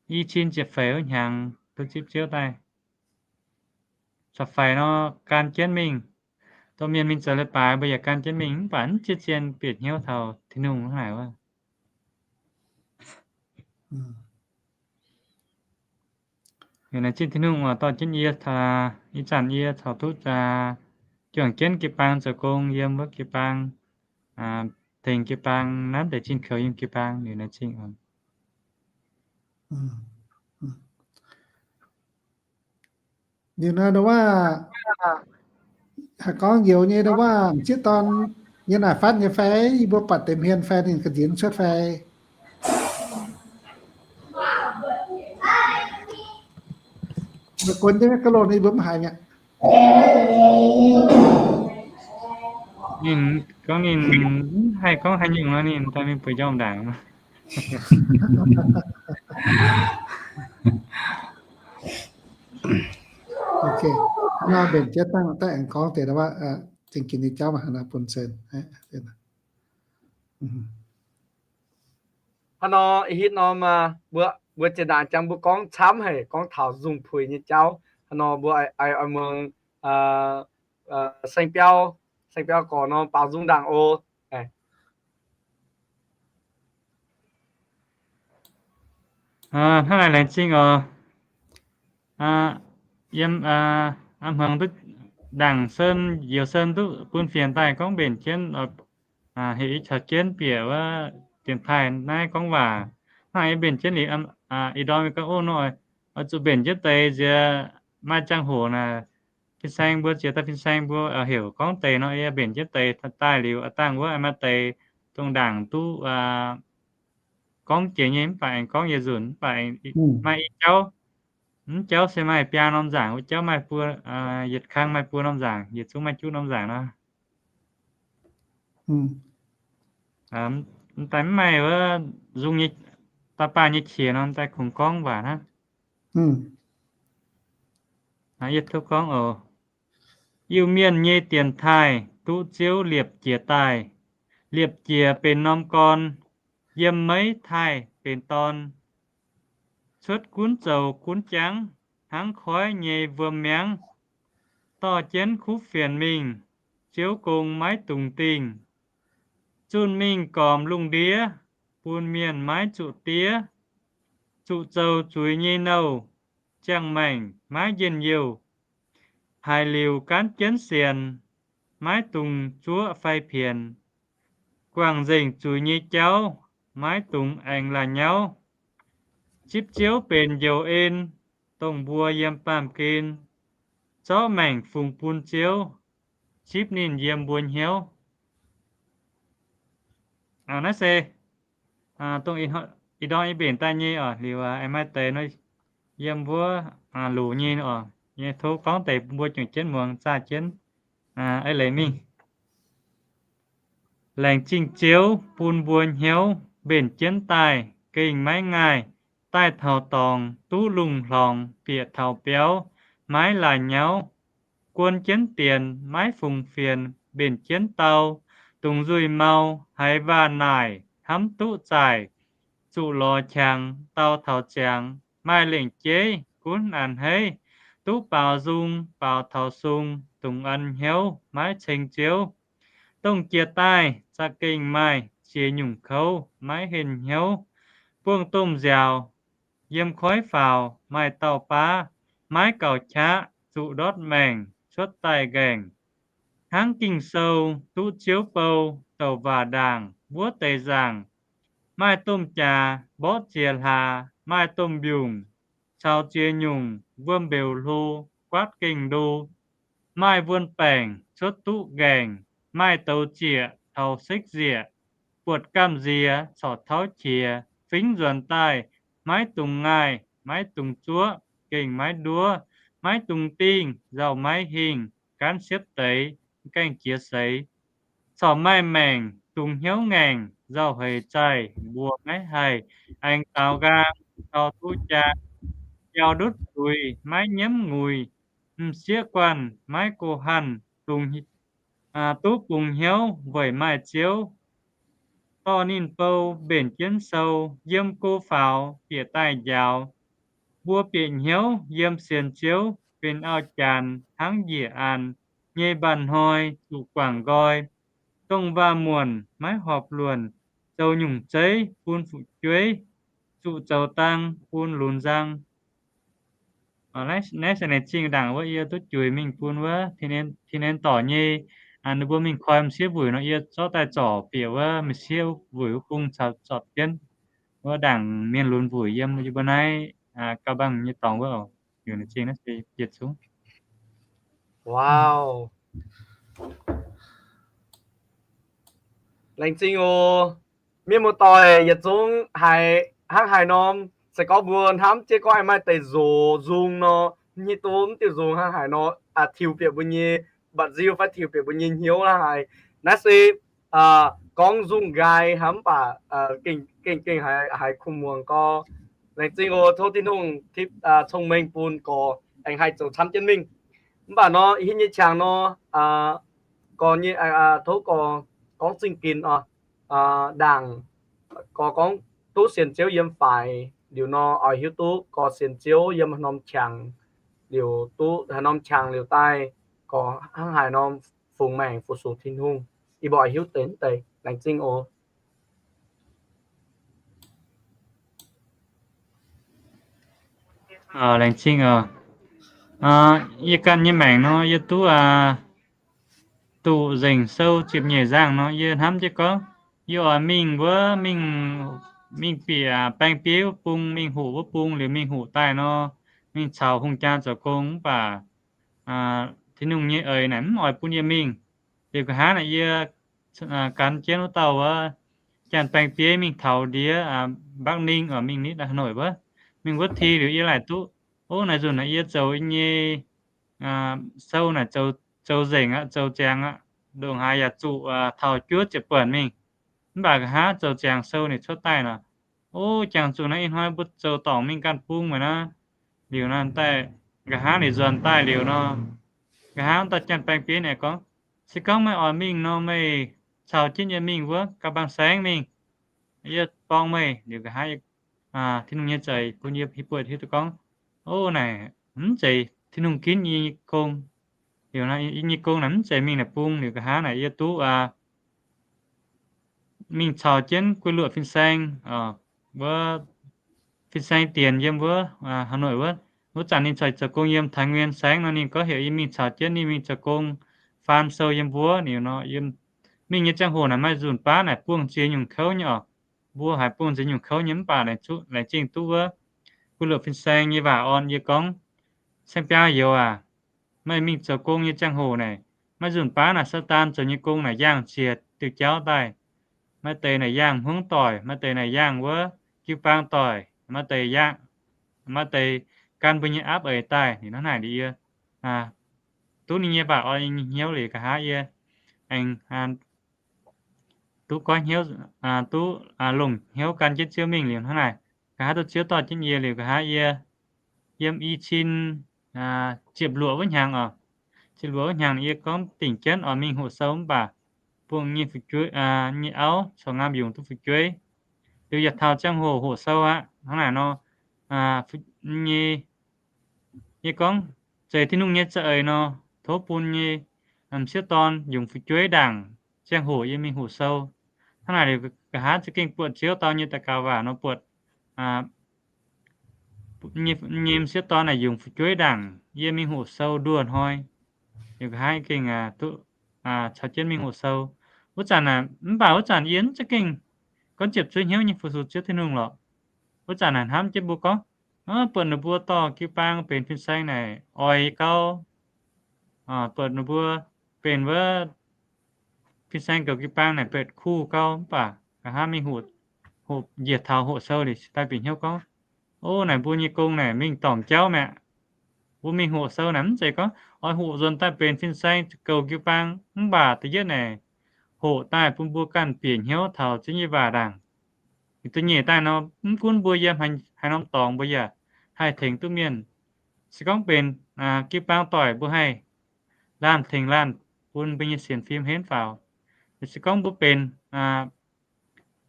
i cin ziepc feix wuov hnyangx duqv zipv Ziouv daaih. Corc faix nor gan jienv mingh. Domh mienh mingh zoux leiz-baaix mbuo yaac gan jienv mingh, mv baac mv zien-zien bieqc hnyouv taux Tin-Hungh hnangv naaic wuov. Laengz zingh Tin-Hungh oix dorh jienv yie, ih zanc yie corc duqv juangc jienv jiu-baang zoux gong yiem wuov jiu-baang, tengx jiu-baang nanv deix zinh koux yiem jiu-baang. Liuz naaiv zingh oc. Liuz naaiv ndau wuov, haaix gorngv youz nyei ndau wuov, m'sieqv dorn yiem naaic fatv nyei fai, yie mbuo buatc deix hmien fai ninh ga'nziex cuotv fai? Gunv jienv ga'loh ninh mbuo mv haiz mi'aqv. Ninh gorngv ninh mv haih gorngv haaix nyungc nor, ninh daaih mingh bueix njormh ndaangc. Ok, nor mbenc jienv dangh daaih aengx gorngv deix wuov, zingh ginx nyei jauv mangc bun sen. Hnangv nor ih hitv norm, mbuo, mbuo zinh ndaangc jangx mbuo gorngv camv haic, gorngv taux nzung puix nyei jauv. Hnangv nor mbuo oix muangx saeng biauv, saeng biauv gorx nor baaux nzung ndaangc oc. Hnangv naaic laengz zingh oc. Yiem hmuangx duqv ndaangc sen, njoux sen duqv bun fienx daaih gorngv mbenc jienv, heuc yie caux jienv bieqc wuov dienx taaih naaiv gorngv waac. Hnangv yie mbenc jienv liuz, ih ndorm yie gorngv, Ov, nor oix zuqc mbenc jienv deix nziex, maaih ziangh hoc naaic fin-saeng mbuo, ziex dauh fin-saeng mbuo heuc gorngv deix nor, yie mbenc jienv deix daaih liuz, a'dangh wuov maaih deix dongh ndaangc duqv gorngv jiex nyei, mv baac aengx gorngv yietc nzunc, mv baac maaih i jauv, mv jauv se maaih biaa norm nzaangc, wuov jauv maaih buo, yietc kang maaih buo norm nzaangc, yietc zungv maaih juqv norm nzaangc nor. Daaih mv maaih wuov nzung nyei, daaih baah nyei qiex nor, daaih kungx gorngv waac hnangv. Yie tov gorngv oc. Iu-Mienh nyei dienx taaih duqv Ziouv liepc jiez daaih. Liepc jiez benx norm gorn, yiem meiv taaih benx dorn. Cuotv gunv zoux gunv jangv, hnangv koiv nyei wuom miangv. Dorh jienv kuv fienx mingh, Ziouv gong maiv dungx dingh. Zunh mingh gormx lungh ndiev, bun mienh maiv zuqc diev. Zuqc zoux zuiz nyei nouh, ziangh maengc maiv njien-youh. Haiz liuz gaanv jienv sienx, maiv dungx zuoqv fai pienx. Guangc nzengc zuiz nyei jauv, maiv dungx aengx la'nyauv. Zipv Ziouv benx njoux en, dongh mbuo yiem baamh gen. Zorqv maengc fungx bun Ziouv, zipv ninh yiem mbuo hnyouv. Naaiv se dongh ih ndorm yie mbenc daaih nyei oc. Liuz aengx maaih deix nor, yiem wuov luc nyei oc. Yie tov gorngv deix bun mbuo juangc jienv muangx, zaah jienv eix leiz mingh. Laengz zingh Ziouv bun mbuo hnyouv mbenc jienv daaih gengh maiv ngaih. Daaih taux dorngx duqv lungh hlorngx bieqc taux biauv maiv laaix nyauv. Guon jienv dienx maiv fungx fienx mbenc jienv dau, dungx nzuih mau haiz waac naaic hnamv duqv zaaic. Zuqc lorz qangx dau taux ziangx maaih lengc jeiv gunv a'hneiv, duqv baaux nzung baaux taux sung dungx an hnyouv maiv ceng Ziouv. Dongh jiex daaih za'gengh maaih ziex nyungc kouv maiv henh hnyouv. Buangh domh nziaaux yiem koiv faaux maaih dauh baav, maiv gaux qaqv zuqc ndortv maengc cuotv daaih nqaengc. Hnangv Ging-Sou duqv Ziouv bou douc waac ndaangc wuov deix nzaangc, maaih domh jaax mborqv ziex hlaax, maaih domh mbiungc caux ziex nyungc wuom-mbeux hlo guaatv gengh ndo. Maaih wuon-baengc cuotv duqv nqaengc, maaih douz zieqc taux sekv nzieqc, buatc gamh nziex corc tauv qiex, fingx nzuonx daaih maiv dungx ngaih, maiv dungx zuoqv, gengh maiv nduov, maiv dungx dingh, nzauh maiv hingh, gaanv siepv deix, gaengh jiex seix. Corc maaih maengc dungx hnyouv ngaengc, nzauh heix zaih mbuo maiv haih, aengx daaux nqaang dau duqv jaa, biaux ndutv zuiz maiv nyiemv nguiz, m'sieqv guanh maiv go hanh, duqv bungx hnyouv weic maaih Ziouv. Dorh ninh bou mbenc jienv sou, yiem go faaux bieqc daaih njaaux. Mbuo bieqc hnyouv yiem sienx Ziouv, benx auv janx hnangv njiec aanx nyei mba'hnoi zuqc guangc nqoi. Dongh waac-muonc maiv horpc luonc, zoux nyungc zeiv bun fu'jueiv, zuqc zoux dang bun lunx nzang. Naaiv se laengz zingh ndaangc wuov yie duqv juix mingh bun wuov Tin Nen dorc nyei, ninh mbuo mingh koi m'sieqv wuic nor, yie zorqv daaih zorc bieqc wuov m'sieqv wuic wuov bung caux zorpc jienv wuov ndaangc mienh lunx wuic yiem yie mbuo naaiv gauh mbangh nyei dorngx wuov oc. Laengz zingh naaiv se yietc zungv. Wow. Laengz zingh oc. Mienh muoz-doic yietc zungv haiz hnangv haaix norm, se gorngv mbuo hnamv jienv gorngv aengx maaih deix nzox nzung nor, mv hiuv duqv mv diuh nzung hnangv haaix nor, tiux bieqc mbuo nyei mba'nziu fai tiux bieqc mbuo nyei hnyouv hnangv haaix. Naaiv se gorngv nzung nqaai hnangv, mv baac gengh gengh haiz kuh muangx gorx. Laengz zingh oc. Tov Tin-Hungh cong-mengh bun gorx aengx haih zoux camv jienv mingh. Mv baac nor, yie nyei qangx nor, gorx nyei, tov gorx gorngv zingh ginx oc. Ndaangc gorx gorngv duqv sienx Ziouv yiem faix liuz nor, oix hiuv duqv gorx sienx Ziouv yiem haaix norm qangx liuz, duqv haaix norm qangx liuz daaih, gorx hnangv haaix norm fungx maengc fu-sux Tin-Hungh. Yie mbuo oix hiuv deix mv deix. Laengz zingh oc. Laengz zingh oc. Yie ganh nyei maengc nor, yie duqv duqv nzengc sou ziepc nyeic nzangh nor, yie hnamv jienv gorngv, yie oix mingh wuov, mingh bieqc baeng-bieiv wuov bung, mingh hoqc wuov bung, liuz mingh hoqc daaih nor, mingh caux hungh jaa zoux gong. Mv baac Tin-Hungh nyei eix naaic mv oix bun yie mingh. Liuz nqa'haav naaic yie gan jienv wuov dauh wuov, janx-baeng-bieiv mingh taux ndiev Bắc Ninh oc, mingh nitv Hà Nội wuov, mingh wuov ti liuz yie laaic duqv, o, naaiv nzunc naaic yie zoux nyei sou naaic zoux nzengc aqv, zoux ziangx aqv, ndongc haaix yaac zuqc taux juov ziepc buonc mingh. Mv baac nqa'haav zoux ziangx sou ninh cuotv daaih nor, o, jangx zuqc naaiv ih hnoi mbuo zoux dorngc mingh ganh bung meih naaiv. Liuz nor daaih, nqa'haav ninh nzuonx daaih liuz nor, nqa'haav dauh janx-baeng-bieiv naaic gorngv, se gorngv meih oix mingh nor, meih caux jienv yie mingh wuov ga'mbang saengv mingh, yie borng meih. Liuz nqa'haav Tin-Hungh nyei za'eix bun yie hiuv buatc hiuv duqv gorngv, o, naaic mv zeiz Tin-Hungh ginv yie nyei gong. Liuz yie nyei gong naaic mv zeiz mingh naaic bung. Liuz nqa'haav naaic yie duqv mingh caux jienv guei luoqc fin-saeng, wuov fin-saeng dienx yiem wuov Hà Nội wuov. Wuov zanc ninh caux zoux gong yiem Thái Nguyên saengv nor, ninh gorngv heuc yie mingh caux jienv ninh mingh zoux gong faan sou yiem wuov. Liuz nor mingh nyei ziangh hoc naaic maaih nzunc baav naaic buangh ziex nyungc kouv nyei oc. Mbuo haiz buangh ziex nyungc kouv nyei mv baac laengz zingh duqv wuov guei luoqc fin-saeng nyei waac orn yie gorngv, Saeng-biaa youz aac, meih mingh zoux gong nyei ziangh hoc naaic, maaih nzunc baav naaic Saadaan zoux nyei gong naaic yangh ziex diuh jauv daaih. Maaih deix naaic yangh hmuangv doic, maaih deix naaic yangh wuov jiu-baang doic, maaih deix yangh, maaih deix gan mbuo nyei aapv eix daaih. Ninh hnangv naaic liuz yie duqv ninh nyei waac orn nyei hnyouv liuz nqa'haav yie aengx duqv goiv hnyouv, duqv longc hnyouv gan jienv Ziouv mingh liuz hnangv naaic. Nqa'haav duqv Ziouv dorh jienv yie liuz nqa'haav yie yiem i cin ziepc luoqc wuov hnyangx oc. Ziepc luoqc wuov hnyangx yie gorngv dingc jienv oix mingh hoqc sou mv baac bungx nyei fu'jueiv, nyei auv corc ngamv yungz duqv fu'jueiv. Liuz yaac taux ziangh hoc hoqc sou aqv. Hnangv naaic nor, nyei, yie gorngv, zeiz Tin-Hungh nyei za'eix nor, tov bun nyei m'sieqv dorn yungz fu'jueiv ndaangc, ziangh hoc yie mingh hoqc sou. Hnangv naaic liuz nqa'haav za'gengh buatc Ziouv dau nyei daux gaux waac nor buatc nyei m'sieqv dorn naaic yungz fu'jueiv ndaangc yie mingh hoqc sou nduoh hnoi. Liuz nqa'haav gengh duqv caux jienv mingh hoqc sou. Wuov zanc naaic, mv baac wuov zanc yie za'gengh gorngv ziepc zuiz hnyouv nyei fu-sux Ziouv Tin-Hungh lorqc. Wuov zanc naaic hnamv jienv mbuo gorngv, buatc ninh mbuo dorh jiu-baang benx fin-saeng naaic oix gau, buatc ninh mbuo benx wuov fin-saeng goux jiu-baang naaic betc kuh gau, mv baac nqa'haav mingh hoqc, hoqc njiec taux hoqc sou liuz cingx daaih bieqc hnyouv gorngv, o, naaic mbuo nyei gong naaic mingh dorngc jauv mi'aqv. Mbuo mingh hoqc sou naaic mv zeiz gorngv oix hoqc nzuonx daaih benx fin-saeng goux jiu-baang, mv baac da'yietv naaic hoqc daaih bun mbuo ganh bieqc hnyouv taux Ziouv nyei waac ndaangc. Da'nyeic daaih nor, mv gunv mbuo yiem haaix norm dorngx mbuo yaac haih tengx duqv mienh. Se gorngv benx jiu-baang doic mbuo haih laanh tengx laanh bun mbuo nyei sienx fim henv faaux. Se gorngv mbuo benx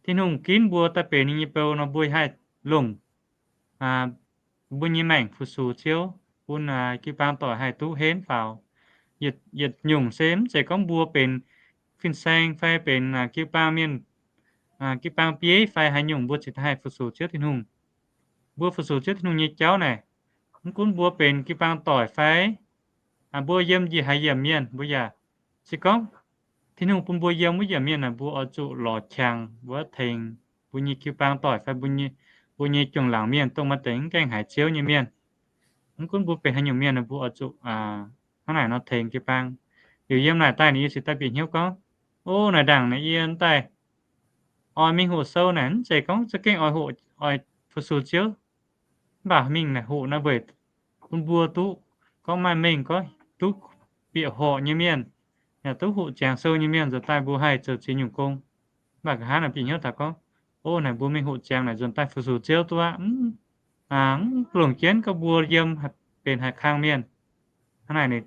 Tin-Hungh ginv mbuo daaih benx ninh nyei bou nor, mbuo haih longc mbuo nyei maengc fu-sux Ziouv bun jiu-baang doic haih duqv henv faaux. Yietc nyungc se mv zeiz gorngv mbuo benx fin-saeng fai benx jiu-baang mienh, jiu-baang bieiv fai haaix nyungc mbuo cingx haih fu-sux Ziouv Tin-Hungh. Mbuo fu-sux Ziouv Tin-Hungh nyei jauv naaic, mv gunv mbuo benx jiu-baang doic fai mbuo yiem njiec haaix yiemc mienh mbuo yaac, se gorngv Tin-Hungh bun mbuo yiem wuov yiemc mienh naaic, mbuo oix zuqc lorz qangx wuov tengx mbuo nyei jiu-baang doic fai mbuo nyei juangc laangc mienh, dongh maaih deix mv gaengh haiz Ziouv nyei mienh. Mv gunv mbuo benx haaix nyungc mienh naaic, mbuo oix zuqc hnangv naaic nor tengx jiu-baang. Liuz yiem naaic daaih ninh yie cingx daaih bieqc hnyouv gorngv, o, naaic ndaangc naaic yie daaih oix mingh hoqc sou naaic, mv zeiz gorngv za'gengh oix hoqc, oix fu-sux Ziouv. Mv baac mingh naaic hoqc naaic weic bun mbuo duqv gorngv maaih mengh gorngv duqv bieqc horqc nyei mienh, yaac duqv hoqc ziangx sou nyei mienh nzuonx daaih mbuo haih zoux ziex nyungc gong. Mv baac nqa'haav naaic bieqc hnyouv taux gorngv, o, naaic mbuo mingh hoqc ziangx naaic nzuonx daaih fu-sux Ziouv duqv aqv. Mv longc jienv gorngv mbuo yiem benx haaix kang mienh. Hnangv naaic,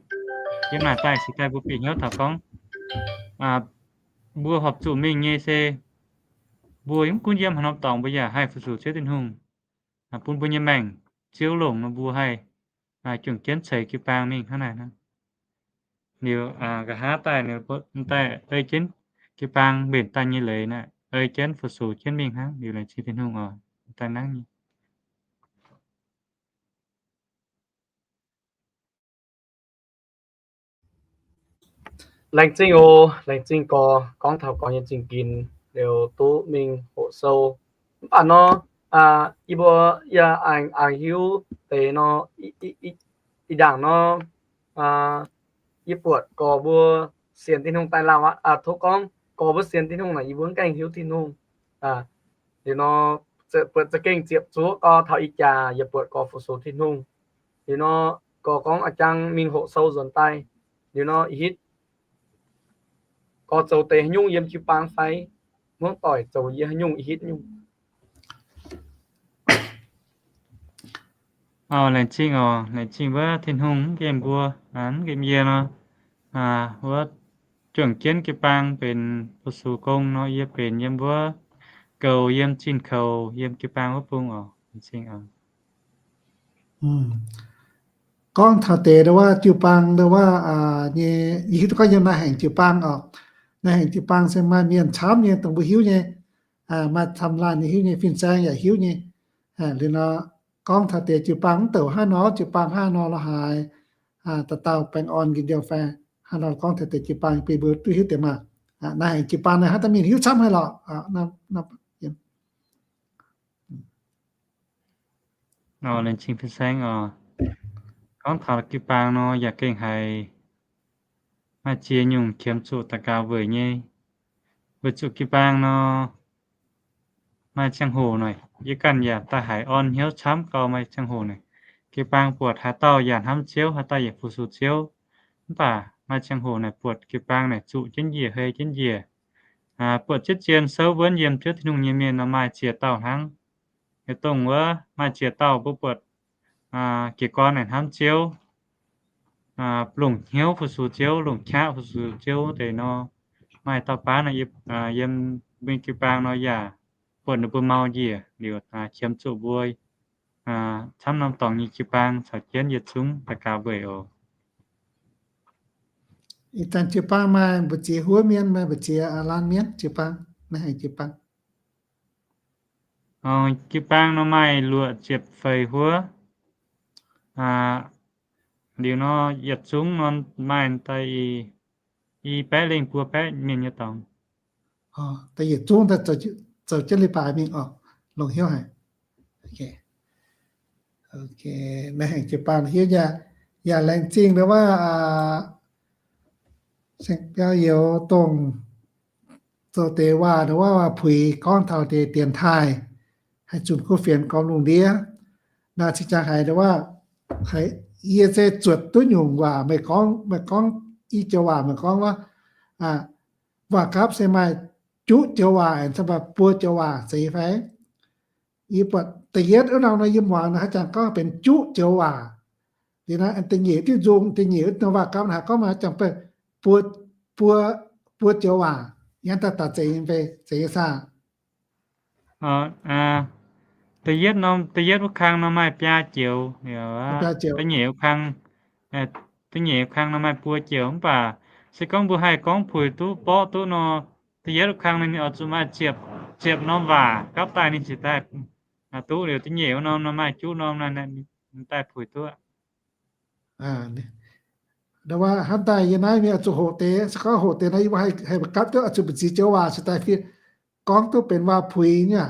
yiem naaic daaih cingx daaih mbuo bieqc hnyouv taux gorngv, mbuo horpc zuqc mingh nyei se mbuo mv gunv yiem haaix norm dorngx mbuo yaac haih fu-sux Ziouv Tin-Hungh, bun mbuo nyei maengc Ziouv longc nor mbuo haih juangc jienv ceix jiu-baang mingh hnangv naaic. Liuz nqa'haav daaih, daaih ei jienv jiu-baang mbenc daaih nyei leiz naaic, ei jienv fu-sux jienv mingh hnangv. Liuz laengz zingh Tin-Hungh oc. Daaih nangv nyei. Laengz zingh oc, laengz zingh gorx, gorngv taux gorx nyei zingh ginx liuz duqv mingh hoqc sou. Mv baac nor, yie mbuo yaac aengx, aengx hiuv deix nor, ih ndaangc nor, yie buatc gorx mbuo sienx Tin-Hungh daaih lauh aqv. Tov gorngv gorx mbuo sienx Tin-Hungh naaic yie mbuo mv gaengh hiuv Tin-Hungh. Liuz nor, buatc za'gengh ziepc zuoqv gorx taux ih jaax yaac buatc gorx fu-sux Tin-Hungh. Liuz nor, gorx gorngv a'jang mingh hoqc sou nzuonx daaih. Liuz nor, ih hitv gorx zoux deix haaix nyungc yiem jiu-baang fai? Muangx doic zoux yie haaix nyungc ih hitv nyungc. Laengz zingh oc, laengz zingh wuov Tin-Hungh mv nqemh mbuo, mv nqemh yie nor, wuov juangc jienv jiu-baang benx fu-sux gong nor, yie benx yiem wuov goux yiem zinh koux yiem jiu-baang wuov bung oc. Laengz zingh oc. Gorngv taux deix ndau wuov jiu-baang ndau wuov nyei, yie hiuv duqv gorngv yiem naaiv hengx jiu-baang oc. Naaiv hengx jiu-baang se maaih mienh camv nyei, dongh mbuo hiuv nyei, maaih camv laanh nyei hiuv nyei, fin-saeng yaac hiuv nyei. Liuz nor, gorngv taux deix jiu-baang mv douc hnangv nor, jiu-baang hnangv nor lorz haaix, dauh dauh baengh orn nqi ndiouh fai hnangv nor, gorngv taux deix jiu-baang bun mbuo duqv hiuv deix maah. Naaiv hengx jiu-baang naaiv haaix dauh mienh hiuv camv haaix lorqc. Laengz zingh fin-saeng oc. Gorngv taux jiu-baang nor yaac gengh haiz maaih ziex nyungc qiemx zuqc daux gaux weic nyei. Weic zuqc jiu-baang nor maaih ziangh hoc naaic, yie ganh yaac daaih haiz orn hnyouv camv gau. Maaih ziangh hoc naaic, jiu-baang buatc haaix dauh yaac hnamv Ziouv, haaix dauh yaac fu-sux Ziouv. Mv baac maaih ziangh hoc naaic buatc jiu-baang naaic zuqc jienv njiec, hei jienv njiec. Buatc jienv zien souv wuonv yiem Ziouv Tin-Hungh nyei mienh nor maaih ziex dauh hnangv. Yietc dongh wuov maaih ziex dauh mbuo buatc jiez gorn naaic hnamv Ziouv, longc hnyouv fu-sux Ziouv, longc qaqv fu-sux Ziouv deix nor, maaih dauh baav nor, yiem mbuo jiu-baang nor yaac buatc ninh mbuo mau njiec liuz, qiemx zuqc mbuo camv norm dorngx nyei jiu-baang caux jienv yietc zungv daux gaux weic oc. Ih zanc jiu-baang maaih mbu'ziex huov mienh, maaih mbu'ziex laanh mienh jiu-baang, naaiv hengx jiu-baang. Jiu-baang nor maaih luoqc ziepc feix huov. Liuz nor yietc zungv nor maaih daaih i baeqv lengh buo baeqv mienh nyei dorngx. Daaih yietc zungv daaih zoux jienv leiz-baaix mingh oc, longc hnyouv haic. Naaiv hengx jiu-baang hiuv yaac, yaac laengz zingh ndau wuov, biauv youz dongh zoux deix waac ndau wuov, waac-puix gorngv taux deix dienx taaih, haih zunh kuv fienx gormx lungh ndiev. Naaiv cingx jangx haiz ndau wuov, yie se zuotc duqv nyungc waac meih gorngv, meih gorngv i joux waac meih gorngv wuov, waac-gapv se maaih juqv joux waac, buo joux waac zeiz fai? Yie buatc da'yietv wuov norm nor yie muangx nor haaix jangx gorngv benx juqv joux waac. Liuz naaiv da'nyeic diuh nzung, da'nyeic wuov norm waac-gapv haaix gorngv maaih jangx benx buo, buo joux waac. Yie daaih daux zeiz nyei fai, zeiz nyei saah? Da'yietv norm, da'yietv wuov kang nor maaih biaa joux. Da'nyeic wuov kang, da'nyeic wuov kang nor maaih buo joux. Mv baac se gorngv mbuo haih gorngv puix duqv, borqv duqv nor, da'yietv wuov kang ninh oix zuqc maaih ziepc, ziepc norm waac gapv daaih ninh cingx daaih duqv. Liuz da'nyeic wuov norm nor maaih juqv norm, ninh daaih puix duqv. Ndau wuov hnamv daaih yie naaiv mingh oix zuqc hoqc deix, se gorngv hoqc deix nor yie mbuo haih gapv duqv oix zuqc mbu'ziex joux waac cingx daaih fiev gorngv duqv benx waac-puix nyei,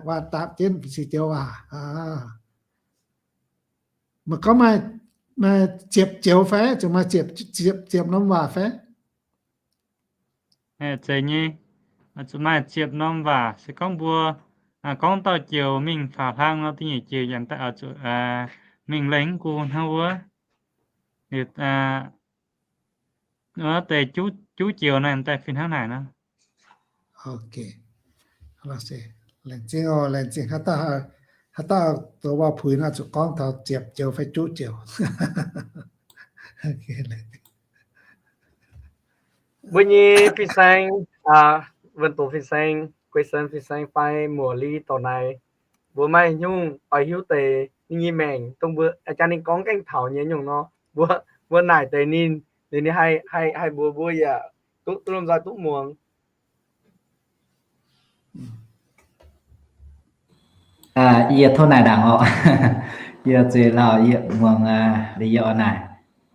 waac-dapc jienv mbu'ziex joux waac. Meih gorngv maaih ziepc joux fai? Zuqc maaih ziepc, ziepc norm waac fai? Zeiz nyei, zuqc maaih ziepc norm waac. Se gorngv mbuo gorngv dauh joux mingh faaux hlang nor, da'nyeic joux yaac daaih zuqc mingh lengh mv gu hnangv wuov. Liuz deix juqv joux naaiv daaih fih hnangv naaic nor. Laengz zingh oc, laengz zingh. Haaix dauh zoux waac-puix nor zuqc gorngv taux ziepc joux fai juqv joux. Mbuo nyei fin-saeng, wuonh doqc fin-saeng, Guei Sen fin-saeng fai Muoz Li dorh naaic, mbuo maaih nyungc oix hiuv deix ninh nyei maengc dongh mbuo jaa ninh gorngv gaengh taux nyei nyungc nor, mbuo, mbuo naaic deix ninh, ninh, ninh haih, haih mbuox mbuo yaac duqv, duqv lomh nzoih duqv muangx. Yie tov naaic ndaangc oc. Yie zuqc lauh yie muangx, yie oix naaic.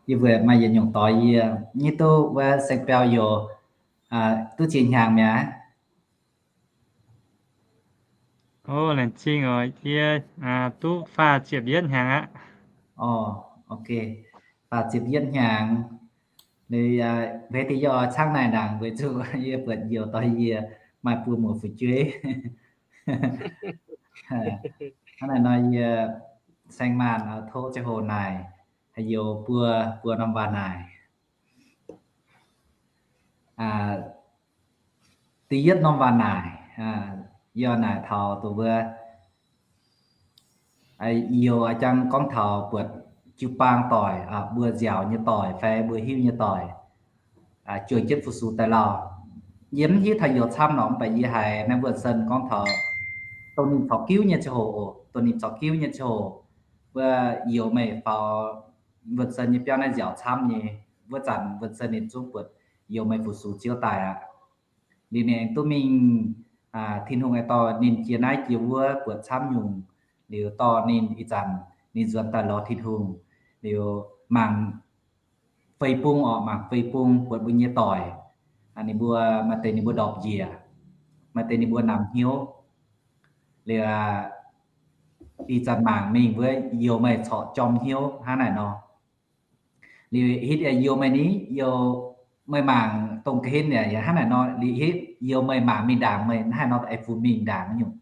Yie mbuo maaih yietc nyungc doix yie, nyic duqv wuov saeng biauv youz, duqv ziex hnyangx mi'aqv? O, laengz zingh oc. Yie duqv faah ziepc yietv hnyangx aqv. O, ok, faah ziepc yietv hnyangx. Liuz, mv baac yie oix caangv naaic ndaangc weic zuqc yie buatc youz doix yie maaih buo muoz fu'jueiv. Hnangv naaic nor yie saeng maanh tov ziangh hoc naaic, haih youz buo, buo norm waac naaic. Da'yietv norm waac naaic, yie naaic taux dongh wuov, youz jangx gorngv taux buatc jiu-baang doic, mbuo nziaauc nyei doic fai mbuo hiuv nyei doic, juangc jienv fu-sux daaih lauh. Yie mv hiuv taux youz camv nor, mv baac yie haiz naaiv Wuonh Sen gorngv taux dongh ninh corc giuv nyei ziangh hoc oc, dongh ninh corc giuv nyei ziangh hoc, wuov youz meih faaux Wuonh Sen nyei biauv naaiv nziaauc camv nyei, wuov zanc Wuonh Sen ninh zungv buatc youz meih fu-sux Ziouv daaih aqv. Liuz ninh aengx duqv mingh, Tin-Hungh aengx dorh ninh jiex naaiv jiex wuov buatc camv nyungc, liuz dorh ninh ih zanc ninh nzuonx daaih lorz Tin-Hungh, liuz mangc fei bung oc, mangc fei bung buatc mbuo nyei doic, ninh mbuo maaih deix ninh mbuo ndorpc njiec, maaih deix ninh mbuo namx hnyouv. Liuz ih zanc mangc mingh wuov youz meih corc jorm hnyouv hnangv naaic nor. Liuz hitv youz meih ni, youz meih mangc dongh ga'hlen yaac hnangv naaic nor. Liuz hitv youz meih mangc mingh ndaangc meih hnangv haaix nor aengx funx mingh ndaangc nyungc.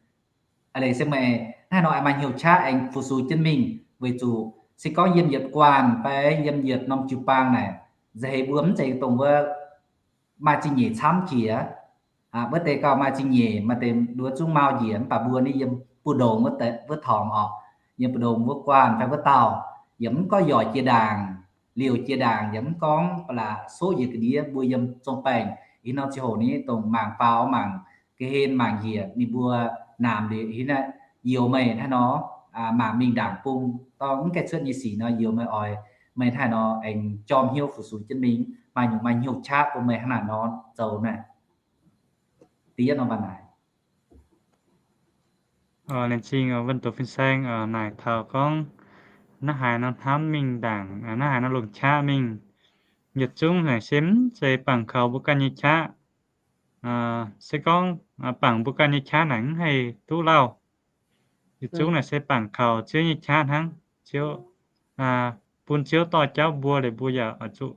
Aa, leiz se meih hnangv haaix nor aengx maaih hnyouv qaqv aengx fu-sux jienv mingh, weic zuqc se gorngv yiem yietc guanh fai yiem yietc norm jiu-baang naaic, nza'heix mbuo mv zeiz dongh wuov maaih zingh nyeic camv jiex. Wuov deix gauh maaih zingh nyeic, maaih deix nduov zungv mau njiec, mv baac mbuo ni yiem buov ndongx wuov torngx oc, yiem buov ndongx wuov guanh fai wuov dauh, yaac mv gorngv yoic jiex ndaangc, liouc jiex ndaangc, yaac mv gorngv ba'laqc soqv yietc ga'ndiev. Mbuo yiem zong baengh ih norm ziangh hoc ni dongh mangc faaux, mangc ga'hlen, mangc njiec, ninh mbuo namx liuz hitv naaiv youz meih hnangv haaix nor mangc mingh ndaangc bung, dorh mv gaengh cuotv nyei sic nor, youz meih oix meih hnangv haaix nor aengx jorm hnyouv fu-sux jienv mingh, maaih nyungc maaih hnyouv qaqv bun meih hnangv naaic nor zoux naaic. Da'yietv norm waac naaic. Laengz zingh wuov douz fin-saeng naaic taux gorngv naaiv haaix nor hnamv mingh ndaangc, naaiv haaix nor longc qaqv mingh. Yietc zungv naaic se mv zeiz bangc kaux mbuo ganh nyei qaqv. Se gorngv bangc mbuo ganh nyei qaqv naaic mv haih duqv lauh. Yietc zungv naaic se bangc kaux Ziouv nyei qaqv hnangv. Ziouv, bun Ziouv dorh jauv mbuo liuz mbuo yaac oix zuqc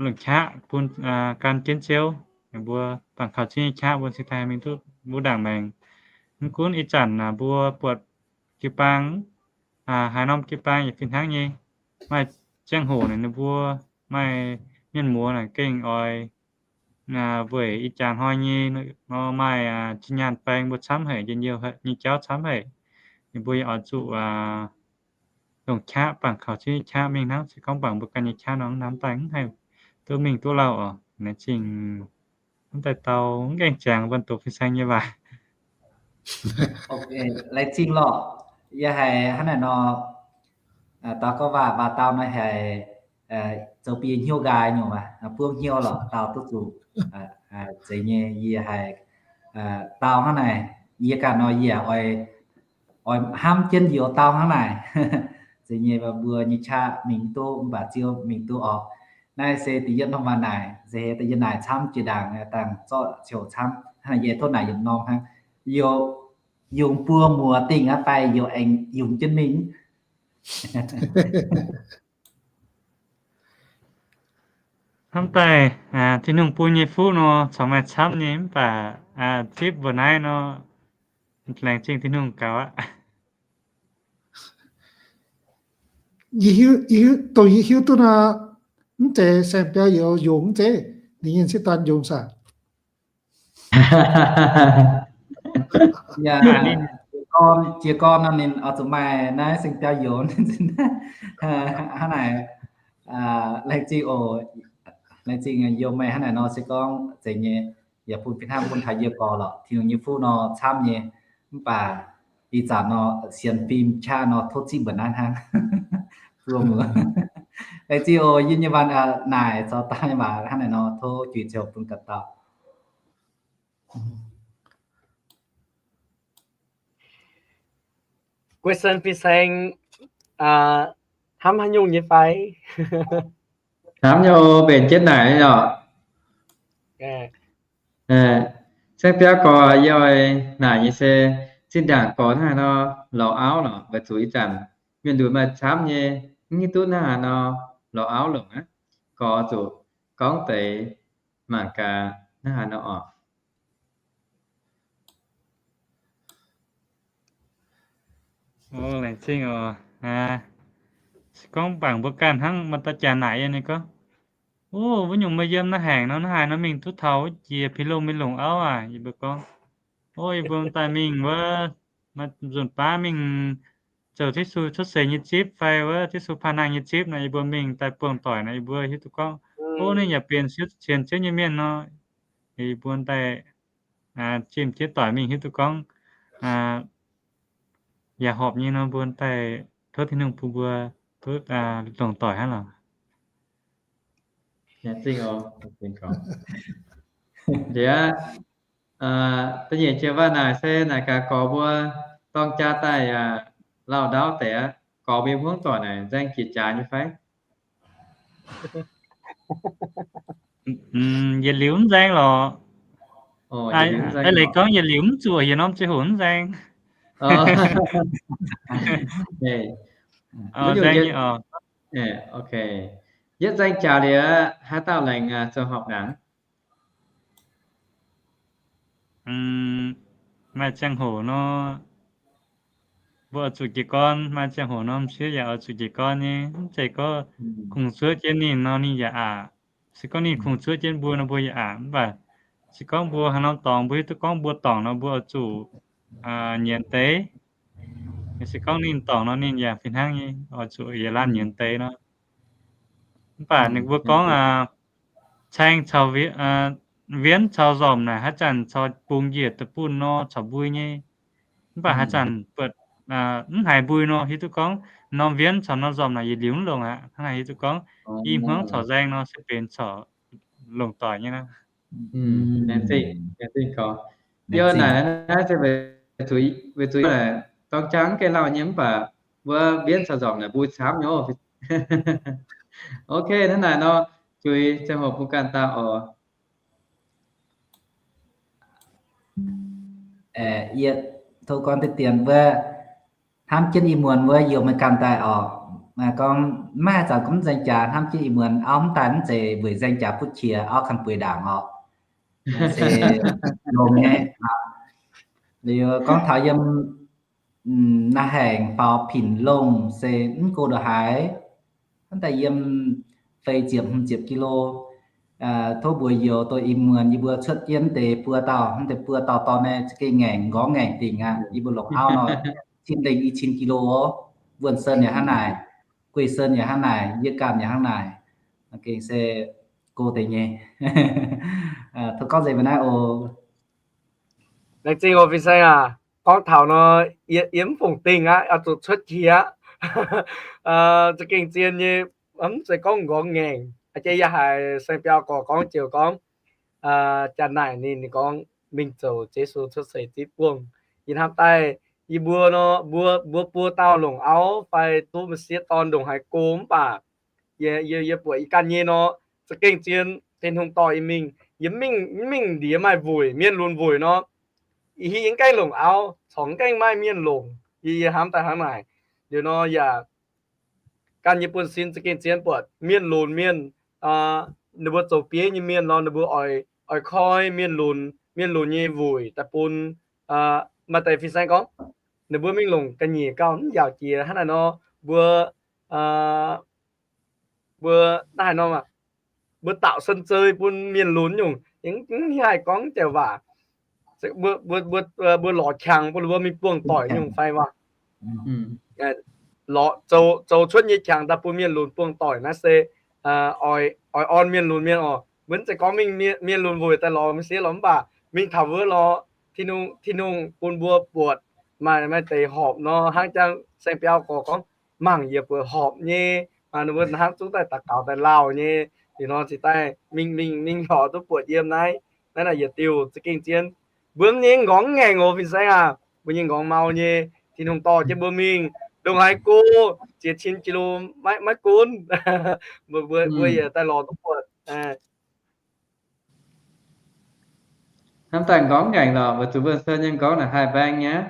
longc qaqv bun gan jienv Ziouv. Mbuo bangc kaux Ziouv nyei qaqv mbuo cingx daaih mingh duqv mbuo ndaangc maengc. Mv gunv ih zanc mbuo buatc jiu-baang, haaix norm jiu-baang yaac fih hnangv nyei. Maaih ziangh hoc naaic ninh mbuo maaih mienh muoz naaic gengh oix weic ih jaax hnoi nyei nor maaih zinh nyaanh baeng mbuo camv haic, njien-youh nyei jauv camv haic. Ninh mbuo yaac oix zuqc longc qaqv bangc kaux Ziouv nyei qaqv mingh hnangv. Se gorngv bangc mbuo ganh nyei qaqv nor, hnamv daaih mv haih duqv mingh duqv lauh oc. Naaiv zingh hnamv daaih dau mv gaengh jangx wuov douz fin-saeng nyei waac. Laengz zingh lorqc. Yie haiz hnangv naaic nor, daux gaux waac, waac dau nor haiz zoux bun yie hnyouv nqaai nyungc, buov hnyouv lorqc, dau duqv zuqc. Zeiz nyei, yie haiz dau hnangv naaic, yie ganh nor yie oix, oix hnamv jienv youz dau hnangv naaic. Zeiz nyei, mbuo nyei qaqv mingh duqv, mv baac Ziouv mingh duqv oc. Naaiv se da'yietv norm waac naaic, se da'yietv naaic camv jiex ndaangc, dangh zorqv ziouc camv, yie tov naaic yietc norm hnangv. Youz yungz buo muoz dingh aqv fai youz aengx yungz jienv mingh? Hnamv daaih, Tin-Hungh bun nyei fuqv nor, corc maaih camv nyei, mv baac zipv mbuo naaiv nor, laengz zingh Tin-Hungh gaux aqv. Yie hiuv, dongh yie hiuv duqv nor, mv zeiz saeng-biauv youz yungz mv zeiz, ninh nyei sieqv dorn yungz saah. Jiez gorn nor ninh oix zuqc maaih naaiv saeng-biauv youz. Hnangv naaic, laengz zingh oc. Laengz zingh youz meih hnangv naaic nor se gorngv zeiz nyei, yaac bun fih hnangv bun taux yie gorx lorqc. Tin-Hungh nyei fuqv nor camv nyei, mv baac ih zanc nor sienx fim qaqv nor tov zipv mbuo naaiv hnangv. Laengz zingh oc. Yie nyei waac naaic caux dau nyei waac hnangv naaic nor tov juix ziouc bun ganh dauh. Question fin-saeng, hnamv haaix nyungc nyei fai? Hnamv nyei, mbenc jienv naaic nyei oc. Saeng-biauv gorx, yie oix naaic nyei se, zinh ndaangc gorx hnangv haaix nor lorz auv lorqc, weic zuqc ih zanc mienh lunx maaih camv nyei, mv hiuv duqv hnangv haaix nor lorz auv longc aqv. Gorx zuqc gorngv deix mangc gaax hnangv haaix nor oc. Laengz zingh oc. Se gorngv bangc mbuo ganh hnangv maaih dauh jaax naaic yie, ninh gorngv, o, wuov nyungc maaih yiem naaiv haengx nor, naaiv haaix nor mingh duqv taux wuov jiex Pin Lung mingh longc auv aac? Yie mbuo gorngv, o, yie mbuo daaih mingh wuov, nzunc baav mingh zoux ที่สุด cuotv seix nyei zipv fai wuov ที่สุด paan nangh nyei zipv nor, yie mbuo mingh daaih buangh doic nor, yie mbuo hiuv duqv gorngv, o, ninh yaac benx siouv qienx Ziouv nyei mienh nor. Yie mbuo daaih jimh jienv doic mingh hiuv duqv gorngv yaac horpc nyei nor, mbuo daaih tov Tin-Hungh bun mbuo duqv longc doic hnangv lorqc. Liuz, da'nyeic jiex waac naaic se naaic gaax gorx mbuo dorng jaa daaih yaac lauh ndauv deix aqv. Gorx mbuo nyei hmuangv doic naaic nzaeng jiex jaax nyei fai? Yietc liuz mv nzaeng lorqc. Aa, leiz gorngv yietc liuz mv zuqc, yietc norm ziangh hoc mv nzaeng. Yietv nzaeng jaax liuz, haaix dauh laengz zoux horpc nangc? Maaih ziangh hoc nor, mbuo oix zuqc jiez gorn. Maaih ziangh hoc nor, m'sieqv yaac oix zuqc jiez gorn nyei. Mv zeiz gorngv kungx zuov jienv ninh nor, ninh yaac aqc. Se gorngv ninh kungx zuov jienv mbuo nor, mbuo yaac aqc. Mv baac se gorngv mbuo haaix norm dorngx, mbuo hiuv duqv gorngv mbuo dorngc nor, mbuo oix zuqc nyienz deix. Se gorngv ninh dorngc nor, ninh yaac fih hnangv nyei, oix zuqc yietc laanh nyienz deix nor. Mv baac ninh mbuo gorngv caeng caux wienv caux nzormc naaic, haaix zanc caux bungx njiec deic-bung nor, caux mbui nyei. Mv baac haaix zanc buatc mv haiz mbui nor, hiuv duqv gorngv norm wienv caux norm nzormc naaic yietc liuz mv longc aqv. Hnangv naaic hiuv duqv gorngv i hmuangv corc nzaeng nor, se benx corc longc doic nyei nor. Yie naaic naaiv se weic zuqc dorng jaa mv gaengh lauh nyei, mv baac mbuo wienv caux nzormc naaic mbui camv nyei. Ok, hnangv naaic nor, zuiz ziangh hoc bun ganh daaih oc. Yie tov gorngv deix dien wuov, hnamv jienv ih muonz wuov youh meih ganh daaih oc. Gorngv maiv haaix zanc gorngv mv nzaeng jaax, hnamv jienv ih muonz auv mv daaih mv zeiz weic nzaeng jaax butv qiex, auv ganh bueix ndaangc oc. Se longx nyei. Liuz gorngv taux yiem naaiv haengx faaux Pin Lung se mv go ndongc haaix, hnangv daaih yiem feix ziepc hmz ziepc kilo. Tov mbuox youz doh ih muonz yie mbuo cuotv jienv deix buo dauh, hnangv deix buo dauh dorn naaiv za'gengh ngaengc, nqorngv ngaengc dingc aqv. Yie mbuo longc auv nor, cin lengh i cin kilo oc. Wuonh Sen yaac hnangv naaic, Guei Sen yaac hnangv naaic, yie ganh yaac hnangv naaic. Gengh se go deix nyei. Tov gorngv nzengc mbuo naaiv oc. Laengz zingh oc, fin-saeng aac. Gorngv taux nor, yie mv fungc dingh aqv, oix zuqc cuotv qiex aqv. Za'gengh zien nyei, mv zeiz gorngv nqorngv ngaengc. A'jang yie haiz saeng biauv gorx gorngv joux gorngv, jaa naaic ninh, ninh gorngv mingh zoux Yesu cuotv seix zipv buangh. Yie hnamv daaih, yie mbuo nor, mbuo, mbuo buo dauh longc auv fai duqv m'sieqv dorn ndongc haaix go mv baac yie, yie, yie buatc yie ganh nyei nor, za'gengh zien Tin-Hungh dorh yie mingh. Yie mv mingh, mv mingh ndiev maaih wuic, mienh lunx wuic nor, yie hiuv yie mv gaengh longc auv, corc mv gaengh maaih mienh longc. Yie, yie hnamv daaih hnangv naaic. Liuz nor yaac ganh nyei buonv-sin za'gengh zien buatc mienh lunx mienh, ninh mbuo zoux bieiv nyei mienh nor, ninh mbuo oix, oix koi mienh lunx, mienh lunx nyei wuic daaih bun maaih deix fin-saeng gorngv, ninh mbuo mingh longc ga'nyiec gauh mv yaauc jiex hnangv naaic nor, mbuo, mbuo naaiv haaix nor, mbuo daauc sen zei bun mienh lunx nyungc, mv haih gorngv jauv waac. Mbuo lorz qangx bun ninh mbuo mingh buangh doic nyungc fai waac. Lorz zoux cuotv nyei qangx daaih bun mienh lunx buangh doic naaiv se oix orn mienh lunx mienh oc. Mbuo mv zeiz gorngv mingh mienh lunx wuic daaih lorz m'sieqv lorz mv baac mingh taux wuov lorz Tin-Hungh bun mbuo buatc maaih, maaih deix horpc nor, hnangv jang saeng biauv gorx gorngv mangc yie buatc horpc nyei, ninh mbuo hnangv zungv daaih daux gaux daaih lauh nyei. Liuz nor ziouc daaih mingh, mingh, mingh lorz duqv buatc yiem naaiv, naaiv naaic yietc diuh za'gengh zien. Mbuo nyei nqorngv ngaengc oc fin-saeng aac, mbuo nyei nqorngv mau nyei. Tin-Hungh dorh jienv mbuo mingh, ndongc haaix go, ziex cin kilo maiv gunv. Mbuo, mbuo, mbuo yaac daaih lorz duqv buatc. Hnamv daaih nqorngv ngaengc lorqc, weic zuqc mbuo se nyei nqorngv naaic haih mbaeng nyei.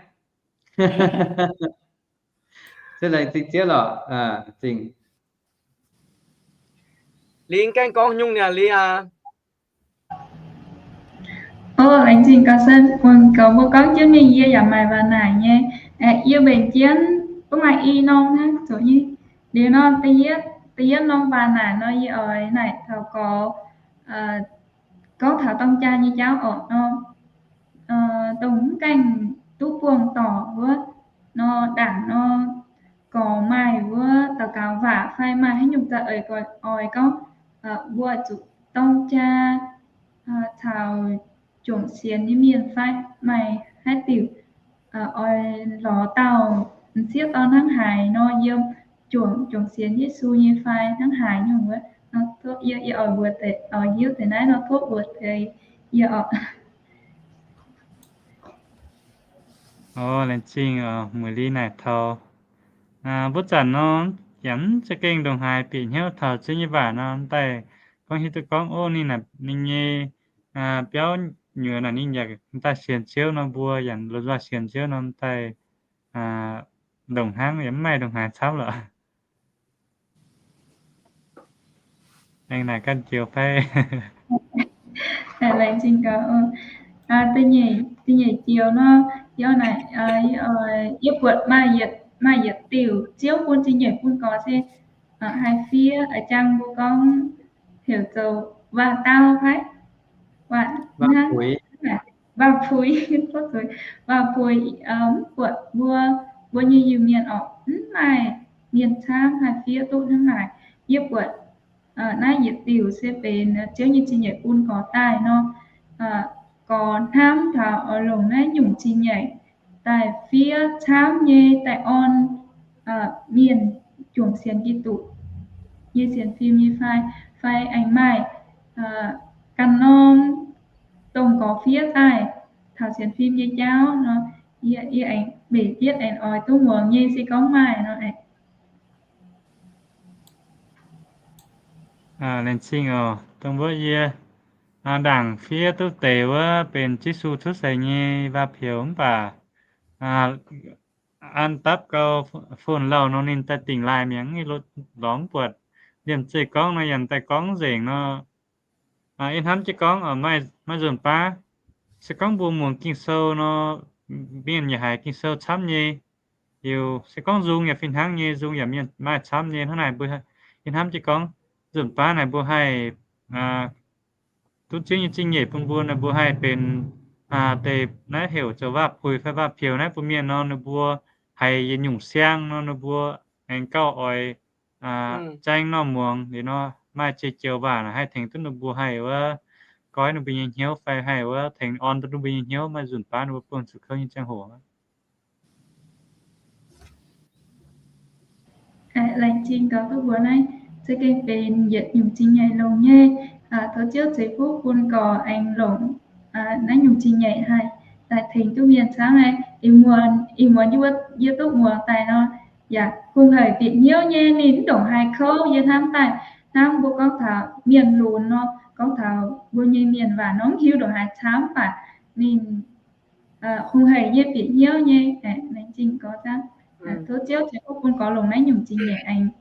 Se laengz zingh Ziouv lorqc, zingh. Lingh gaengh gorngv nyungc niaa, Lingh aac. O, laengz zingh gaax se bun gorx mbuo gorngv jienv mingh, yie yaac maaih waac naaic nyei. Aeqv, yie mbenc jienv duqv maaih i norm hnangv zoqc nyei. Liuz nor, da'yietv, da'yietv norm waac naaic nor, yie oix naaic taux gorx, gorngv taux dorng jaa nyei jauv orqc nor, dongh mv gaengh duqv buangh dorc wuov nor, ndaangc nor, gorx maaih wuov daux gaux waac fai maaih haaix nyungc za'eix oix gorngv, mbuo zuqc dorng jaa caux juangc sienx nyei mienh fai maaih haaix diuc oix lorz dauh m'sieqv dorn hnangv haaix nor yiem juangc, juangc sienx Yesu nyei fai hnangv haaix nyungc wuov. Yie, yie oix mbuox deix, oix hiuv deix naaiv nor tov mbuox deix yie oc. O, laengz zingh oc, mueiz li naaic taux. Wuov zanc nor, yaac mv za'gengh ndongc haaix bieqc hnyouv taux Ziouv nyei waac nor, daaih gorngv hiuv duqv gorngv, o, ninh naaic ninh nyei biauv nyuoz naaic ninh yaac daaih sienx Ziouv nor, mbuo yaac lomh nzoih sienx Ziouv nor, daaih ndongc hnangv, yaac mv maaih ndongc haaix camv lorqc. Aengx naaic ganh joux fai? Laengz zingh gaax. Da'nyeic, da'nyeic joux nor, yie naaic, yie buatc maaih yietc, maaih yietc diuc Ziouv bun zingh nyeic bun gorx se haih fiev, jang mbuo gorngv heuc zoux waac-daauh fai? Waac-puix. Waac-puix, mv buatc mbuo, mbuo nyei Iu-Mienh orqc, mv maaih mienh camv haih fiev duqv hnangv naaic. Yie buatc naaiv yietc diuc se benx Ziouv nyei zingh nyeic bun gorx daaih nor, gorx hnamv taux oix longc naaiv nyungc zingh nyeic daaih fiev camv nyei daaih orn mienh juangc sienx Giduc nyei sienx fim nyei fai, fai aengx maaih ganh norm dongh gorx fiev daaih taux sienx fim nyei jauv nor, yie aengx mbenc jienv aengx oix duqv muangx nyei se gorngv maaih nor aeqv. Laengz zingh oc. Dongh wuov yie ndaangc fiev duqv deix wuov benx Yesu cuotv seix nyei waac-peux mv baac an dapv gau phone lauh nor ninh daaih dingc laaih mi'aqv, lorz mv buatc. Liemh zeih gorngv nor yaac daaih gorngv nzengc nor. Yie hnamv jienv gorngv maaih nzunc baav se gorngv mbuo muangx Ging-Sou nor, mienh yaac haiz Ging-Sou camv nyei. Liuz se gorngv nzung yaac fih hnangv nyei, nzung yaac mienh maaih camv nyei. Hnangv naaic mbuo, yie hnamv jienv gorngv nzunc baav naaic mbuo haih duqv Ziouv nyei zingh nyeic bun mbuo, naaiv mbuo haih benx deix naaiv heuc zoux waac-puix fai waac-peux naaiv bun mienh nor, ninh mbuo haiz yietc nyungc siang nor, ninh mbuo aengx gauh oix zaeng nor muangx. Liuz nor maaih ziex joux waac haih tengx duqv ninh mbuo haih wuov goiv ninh mbuo nyei hnyouv fai haih wuov tengx orn duqv ninh mbuo nyei hnyouv, maaih nzunc baav ninh mbuo buangh zuqc kouv nyei ziangh hoc. Laengz zingh gaax duqv mbuox naaiv za'gengh benx yietc nyungc zingh nyeic longx nyei. Tov Ziouv ceix fuqv bun gorx aengx longc naaiv nyungc zingh nyeic haih daaih tengx duqv mienh camv. Ih muonz, ih muonz yie duqv muangx daaih nor, yaac hungh haic bieqc hnyouv nyei. Ninh mv ndongc haaix kouv yie hnamv daaih. Hnamv mbuo gorngv taux mienh lunx nor, gorngv taux mbuo nyei mienh waac nor mv hiuv ndongc haaix camv, mv baac ninh hungh haic nyei bieqc hnyouv nyei. Laengz zingh gorx hnangv. Tov Ziouv ceix fuqv bun gorx longc naaiv nyungc zingh nyeic aengx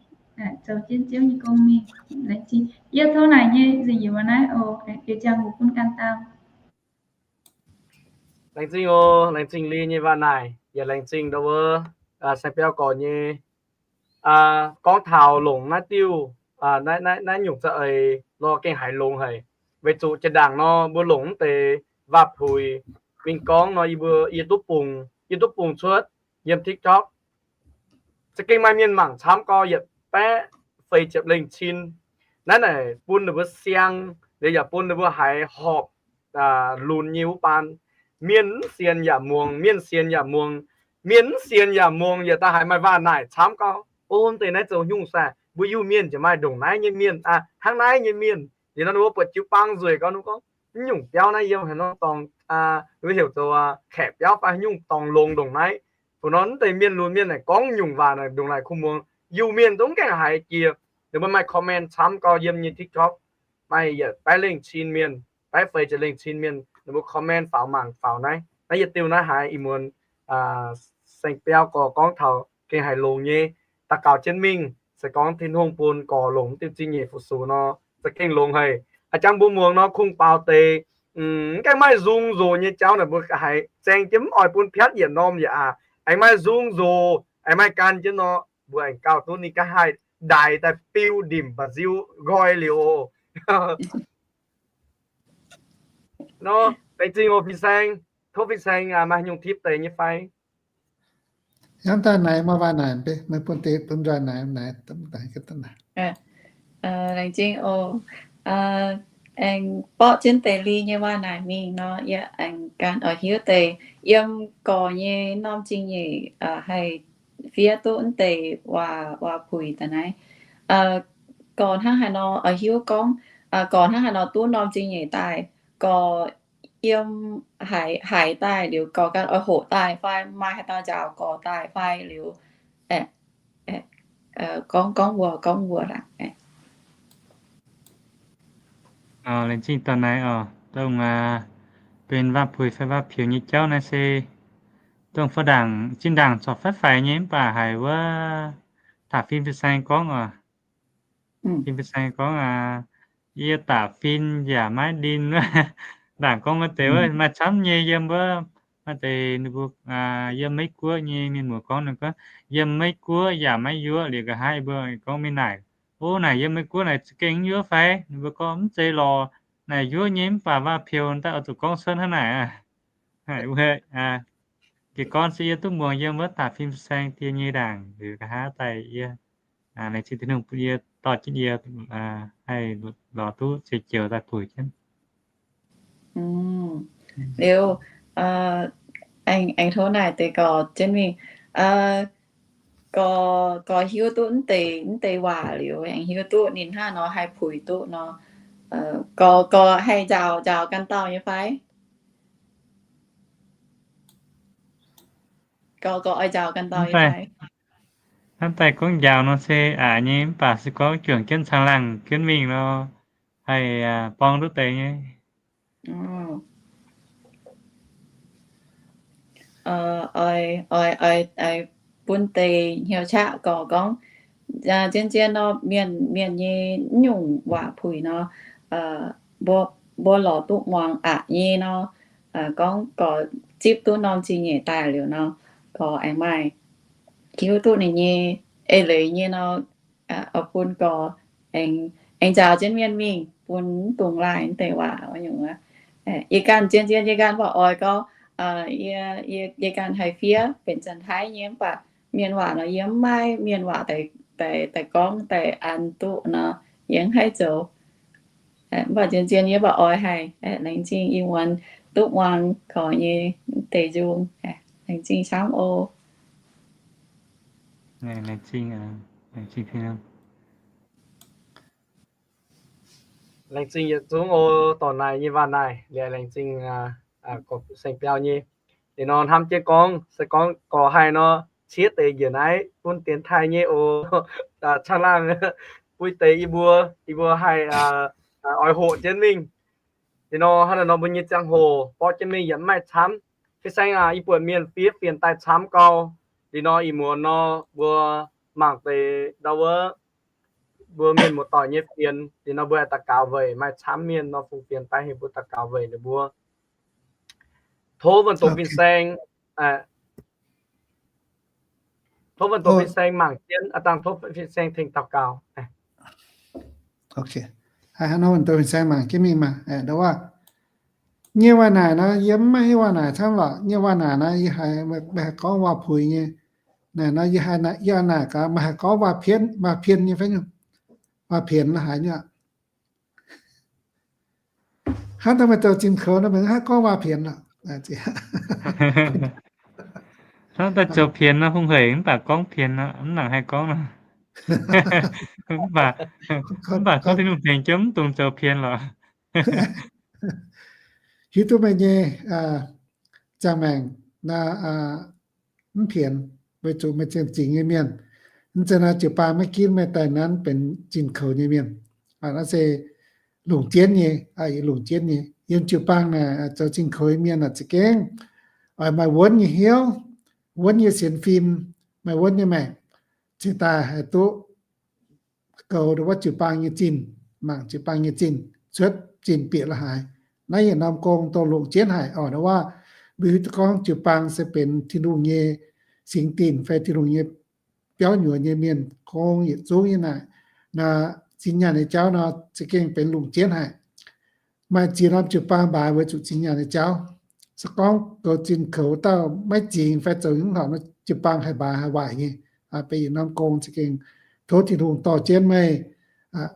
zoux jienv Ziouv nyei gong mingh. Laengz zingh. Yie tov naaic nyei nzengc yie naaiv oc, bieqc ziangh hoc bun ganh dauh. Laengz zingh oc, laengz zingh Lingh nyei waac naaic, yaac laengz zingh ndau wuov saeng biauv gorx nyei gorngv taux longc naaiv diuh, naaiv nyungc za'eix nor gengh haiz longx haic. Weic zuqc jiex ndaangc nor mbuo longc mv deix waac-puix mingh gorngv nor, yie mbuo, yie duqv bungx, yie duqv bungx cuotv yiem TikTok. Za'gengh maaih mienh mangc camv gau, yietc baeqv feix ziepc lengh cin. Naaiv naaic bun ninh mbuo siang, liuz yaac bun ninh mbuo haiz horpc lunx nyei wuov baan. Mienh mv sienx yaac muangx, mienh sienx yaac muangx, mienh mv sienx yaac muangx, yaac daaih haiz maaih waac naaic camv gau. O, mv deix naaiv zoux nyungc saah? Mbuo Iu-Mienh ziouc maaih ndongc naaiv nyei mienh, hnangv naaiv nyei mienh. Liuz nor ninh mbuo buatc jiu-baang nzueic gau, ninh mbuo gorngv, mv nyungc biauv naaiv yiem haaix nor dorngx, ninh mbuo heuc zoux kaeqv biauv fai haaix nyungc dorngx longx ndongc naaiv. Mbuo nor mv deix mienh lunx mienh naaic gorngv nyungc waac naaic ndongc naaic kuv muangx, Iu-Mienh zungv gaengh haiz jiex. Ninh mbuo maaih comment camv gau yiem nyei TikTok, maaih yietc baeqv lengh cin mienh, baeqv feix ziepc lengh cin mienh ninh mbuo comment faaux mangc faaux naaiv. Naaiv yietc diuh naaiv haiz ih muonz saeng-biauv gorx gorngv taux gengh haiz longx nyei. Daux gaux jienv mingh, se gorngv Tin-Hungh bun gorx longc diuh zingh nyeic fu-sux nor, za'gengh longx haic. A'jangv mbuo muangx nor kungx-baaux deix, mv gaengh maaih nzung nzox nyei jauv naaic mbuo haiz zaeng jienv mv oix bun piatv yietc norm yaac aqc. Aengx maaih nzung nzox, aengx maaih gan jienv nor, mbuo aengx gauh duqv ninh ga'haih ndaix daaih biu ndimc mba'nziu nqoi liuz oc. Nor, laengz zingh oc fin-saeng. Tov fin-saeng maaih nyungc tipv deix nyei fai? Hnangv daaih naaic maaih waac naaic, meih bun deix bun waac naaic, naaic, laengz zingh oc. Aengx borqv jienv deix li nyei waac naaic mingh nor, yie aengx gan oix hiuv deix yiem gorx nyei norm zingh nyeic haih fiev duqv mv deix waac, waac puix daaih naaiv. Gorx hnangv haaix nor oix hiuv gorngv, gorx hnangv haaix nor duqv norm zingh nyeic daaih, gorx yiem haaix, haaix daaih liuz gorx ganh oix hoqc daaih fai maaih haaix dauh njaaux gorx daaih fai liuz, gorngv, gorngv mbuox, gorngv mbuox aqv. Laengz zingh dorh naaiv oc. Dongh benx waac-puix fai waac-pieux nyei jauv naaiv se dongh fai ndaangc, zinh ndaangc corc faix-faix nyei mv baac haiz wuov da'fin fin-saeng gorngv oc. Fin fin-saeng gorngv, yie da'fin yaac maiv ndin. Ndaangc gorngv maaih deix wuov maaih camv nyei yiem wuov, maaih deix ninh mbuo yiem Meiv Guoqv nyei mienh muoz gorngv, ninh gorngv yiem Meiv Guoqv yaac maiv yuoqv liuz nqa'haav mbuo gorngv mingh naaic, o, naaic yiem Meiv Guoqv naaic za'gengh mv yuoqv fai? Ninh mbuo gorngv mv zeiz lorqc, naaic yuoqv nyei mv baac waac-pieux daaih oix zuqc gorngv cuotv hnangv naaic. Haiz wuov, jiez gorn se yie duqv muangx yiem wuov da'fin fin-saeng diex nyei ndaangc liuz nqa'haav daaih yie laengz zingh Tin-Hungh bun yie dorh jienv yie haih lorz duqv ziex joux daaih puix jienv. Liuz, aengx tov naaic deix gorx jienv mingh, gorx, gorx hiuv duqv mv deix, mv deix waac liuz aengx hiuv duqv ninh hnangv nor haih puix duqv nor, gorx, gorx haih njaaux, njaaux ganh dauh nyei fai? Gorx, gorx oix njaaux ganh dauh nyei fai? Hnangv daaih gorngv njaaux nor se aqc nyei mv baac se gorngv juangc jienv caangh laangh jienv mingh nor, haih borng duqv deix nyei. Oix, oix, oix bun deix hnyouv qaqv gorx gorngv, zien-zien nor, mienh, mienh nyei nyungc waac-puix nor, mbuo, mbuo lorz duqv muangx aqc nyei nor, gorngv gorx zipv duqv norm zingh nyeic daaih liuz nor, gorx aengx maaih hiuv duqv ninh nyei eix leiz nyei nor, oix bun gorx aengx, aengx njaaux jienv mienh mingh bun mv dungx laaih mv deix waac wuov nyungc aqv. Yie ganh zien-zien yie ganh mv baac oix gorngv, yie, yie ganh haih fiev benx Janx-Taiv nyei mv baac mienh waac nor yie mv maaih mienh waac daaih, daaih gorngv daaih an duqv nor, yie mv haih zoux. Mv baac zien-zien yie mv baac oix haih. Laengz zingh ih muonz duqv muangx gorx nyei deix nzung. Laengz zingh camv oc. Laengz zingh, laengz zingh yietc zungv oc, dorc naaic nyei waac naaic liuz laengz zingh gorx saeng-biauv nyei. Liuz nor hnamv jienv gorngv se gorngv gorx haih nor, ciev deix njiec naaiv bun dienx taaih nyei oc. Caangh laangh bui deix yie mbuo, yie mbuo haih oix hoqc jienv mingh. Liuz nor hnangv naaiv nor mbuo nyei ziangh hoc borqv jienv mingh yaac mv maaih camv. Fin-saeng aac, yie buatc mienh fiev fienx daaih camv gau. Liuz nor ih muonz nor mbuo mangc deix ndau wuov mbuo mienh muoz-doic nyei fienx. Liuz nor mbuo daux gaux weic maaih camv mienh nor fungx fienx daaih heuc mbuo daux gaux weic ninh mbuo. Tov wuonh doqc fin-saeng, tov wuonh doqc fin-saeng mangc jienv, aa dangh tov fin-saeng tengx daux gaux. Haaix nor wuonh doqc fin-saeng mangc jienv mingh maah. Ndau wuov nyei waac naaic nor, yie mv maaih nyei waac naaic camv lorqc. Nyei waac naaic nor, yie haiz meih haih gorngv waac-puix nyei. Naaic nor yie haiz naaic, yie naaic gaax meih haih gorngv waac-pien, waac-pien nyei fai nyungc, waac-pienx la'haaix nyungc. Hnangv daaih meih zoux zinh koux nor, meih haih gorngv waac-pienx lorqc. Hnangv daaih zoux pienx nor, hungh hec mv baac gorngv pienx nor, mv nangc haih gorngv nor. Mv baac gorngv Tin-Hungh tengx jienv mv dungx zoux pienx lorqc. Hiuv duqv meih nyei ziangh maengc naaic, mv pienx, weic zuqc meih zingh zingx nyei mienh. Mv zeiz naaiv jiu-baang maiv ginv meih daaih nanv benx zinh koux nyei mienh. Naaiv se longc jienv nyei, longc jienv nyei. Yiem jiu-baang naaic zoux zinh koux nyei mienh naaic za'gengh oix maaih wuonv nyei hnyouv, wuonv nyei sienx fim, maaih wuonv nyei maengc, cingx daaih haih duqv goux ndongc wuov jiu-baang nyei zinh, mangc jiu-baang nyei zinh, cuotv zinh bieqc la'haaix. Naaiv yietc norm gong dongh longc jienv haic oc. Ndongc wuov mbuo hiuv duqv gorngv jiu-baang se benx Tin-Hungh nyei singx dinc fai Tin-Hungh nyei biauv nyuoz nyei mienh gong yietc zungv nyei naaic, naaiv zinh nyaanh nyei jauv nor za'gengh benx longc jienv haic. Maaih ziex norm jiu-baang mbaix weic zuqc zinh nyaanh nyei jauv. Se gorngv goux zinh koux dauh maiv zingx fai zoux hnyouv horpc nor, jiu-baang haih mbaix haih waaic nyei. Benx yietc norm gong za'gengh tov Tin-Hungh dorh jienv meih.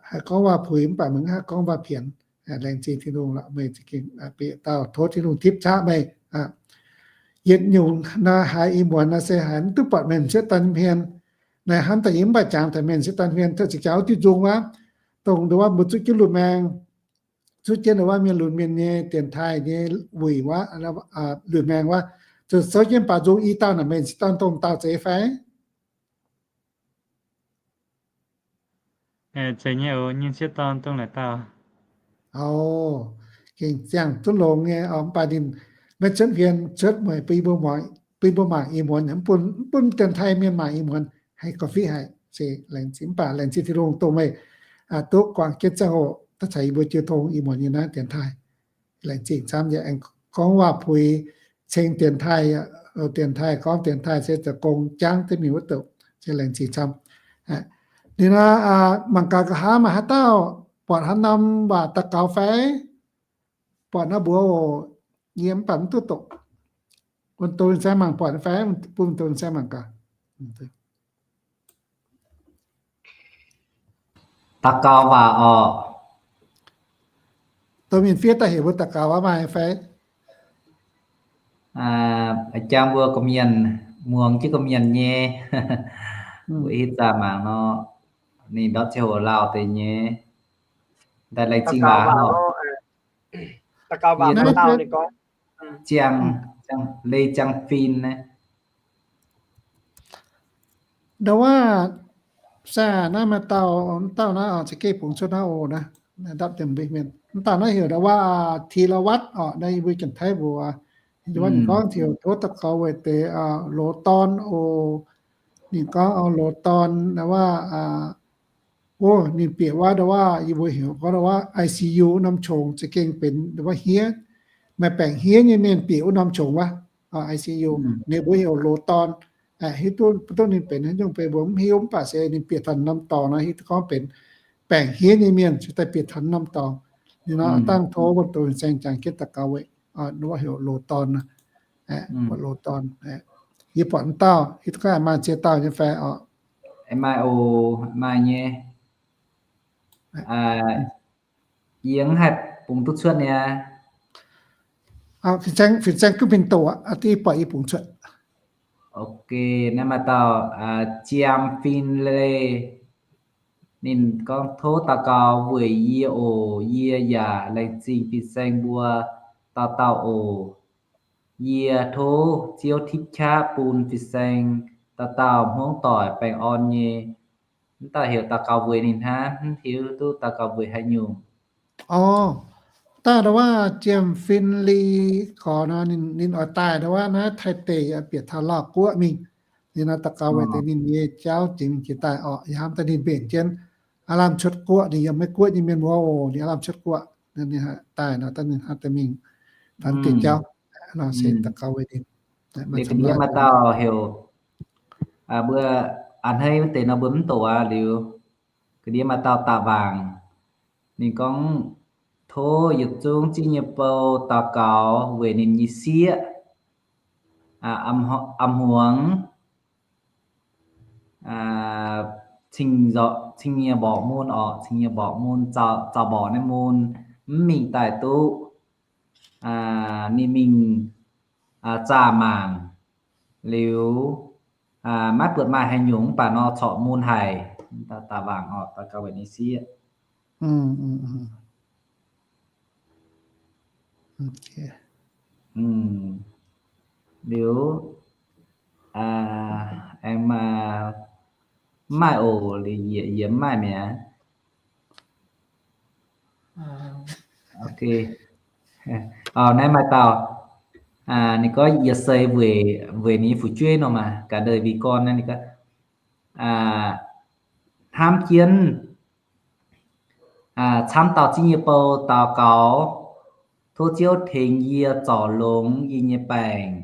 Haih gorngv waac-puix mv baac meih mv haih gorngv waac-pienx. Laengz zingh Tin-Hungh lorqc, meih za'gengh benx dauh tov Tin-Hungh tipv qaqv meih. Yietc nyungc naaiv haiz ih muonz naaiv se haiz mv duqv buatc meih m'sieqv daaih hmien. Naaiv hnamv daaih yie mv baac jangx daaih meih m'sieqv daaih hmien, tov ziqc jangx wuov diuh nzung wuov, dongh ndongc wuov mbuo zuqv jienv lunx maengh, zuqv jienv ndongc wuov mienh lunx mienh nyei dienx taaih nyei wuic wuov, lunx maengh wuov, zuqc souv jienv baaux nzung i dauh naaic, meih m'sieqv daaih dongh dauh zeiz fai? Zeiz nyei oc, nyei m'sieqv daaih dongh laaix dauh. Oc, gengh ziangh duqv longx nyei oc. Mv baac ninh maiv cuotv hmien, cuotv mueic bun mbuo mangc ih muonz, mv bun dienx taaih mienh mangc ih muonz, haih gauh fiqv haic. Se laengz zingh, mv baac laengz zingh Tin-Hungh dongh meih duqv guangc jienv ziangh hoc daaih caux yie mbuo jiu tong ih muonz nyei naaiv dienx taaih. Laengz zingh camv. Yie aengx gorngv waac-puix ceng dienx taaih, dienx taaih, gorngv dienx taaih se zoux gong jangv duqv mingh wuov douc. Se laengz zingh camv. Ninh mangc gaax nqa'haav maaih haaix dauh buatc haaix norm waac daux gaux fai? Buatc naaiv mbuox oc. Yie mv baac mv duqv doqc. Wuonh doz saeng mangc buatc fai? Bun wuonh doz saeng mangc gaax. Daux gaux waac orqc? Doh mienh fiev daaih heuc mbuo daux gaux waac maaih fai? Jangx mbuo gorqv-mienh, muangx jienv gorqv-mienh nyei. Mbuo hitv zaah mangc nor, ninh ndortv ziangh hoc lauh deix nyei. Daaih laengz zingh waac. Ziangh, leiz ziangh fin naaiv. Ndau wuov, saah, naaiv maaih dauh, dauh naaiv za'gengh bungx cuotv naaiv oc naaiv, ndapv diemx mbuo mienh. Mv dauh naaiv heuc ndau wuov ธีรวัฒน์ orqc, naaiv yie mbuo Janx-Taiv mbuox. Ninh gorngv heuc tov daux gaux weic deix loz-dorn oc. Ninh gorngv loz-dorn ndau wuov, o, ninh bieqc wuov ndau wuov yie mbuo heuc gorngv ndau wuov I C U wuov norm qongx za'gengh benx ndau wuov hniev, maaih baengc hniev nyei mienh bieqc wuov norm qongx wuov, I C U. Ninh mbuo heuc loz-dorn. Hiuv duqv, mv duqv ninh benx haaix nyungc benx mbuo mv hiuv, mv baac se ninh bieqc taux norm dorngx nor hiuv duqv gorngv benx baengc hniev nyei mienh cingx daaih bieqc taux norm dorngx. Ninh nor dangh tov wuonh doz saeng jangx jienv daux gaux weic, wuov heuc loz-dorn. Buatc loz-dorn, yie buatc mv dauh, hiuv duqv gorngv maaih ziex dauh nyei fai orqc? Maaih oc, maaih nyei. Yie mv haih bungx duqv cuotv nyei. Fin-saeng, fin-saeng gunv mingh doqc aqv, div buatc yie bungx cuotv. Ok, naaiv maaih dauh Jiem Fin Lei. Ninh gorngv tov daux gaux weic yie oc. Yie yaac laengz zingh fin-saeng mbuo dauh dauh oc. Yie tov Ziouv tipv qaqv bun fin-saeng dauh dauh hmuangv doic baengh orn nyei. Mv dauh heuc daux gaux weic ninh hnangv, mv hiuv duqv daux gaux weic haaix nyungc. Orqc, dauh ndau wuov Jiem Fin Lei gorx nor, ninh oix daaih ndau wuov naaiv Taiv deic bieqc taux Laauh Guoqv mingh. Ninh nor daux gaux weic deix ninh nyei jauv jiex mingh jiex daaih orqc. Yie hnamv daaih ninh mbenc jienv aav lamh cuotv guoqv, ninh yiem Meiv Guoqv nyei mienh muoz oc, ninh aav lamh cuotv guoqv. Ninh daaih nor, daaih ninh hnamv daaih mingh taux dieh jauv nor se daux gaux weic ninh. Liuz ga'ndiev maaih dauh heuc, mbuo a'hneiv wuov deix nor mbuo mv doqc aqv. Liuz ga'ndiev maaih dauh daaih wangc, ninh gorngv, tov yietc zungv zingh nyei bou daux gaux weic ninh nyei sieqv, a'hmuangx cing, cing nyei mborqc mun orqc, cing nyei mborqc mun, zaux mborqc naaiv mun mv mingh daaih duqv. Ninh mingh zaah mangc liuz, maiv buatc maaih haaix nyungc, mv baac nor corc mun haic. Daaih wangc orqc, daux gaux weic ninh sieqv. Liuz, Mv maaih oc, yie, yie mv maaih mi'aqv. Ok. Naaiv maaih dauh, ninh gorngv yie se weic, weic ninh nyei fu'jueiv nor maah, ga'ndeic vì con naaiv ninh gorngv, hnamv jienv camv dauh zingv nyei bou daux gaux, tov Ziouv tengx yie zorc longx yie nyei baengc.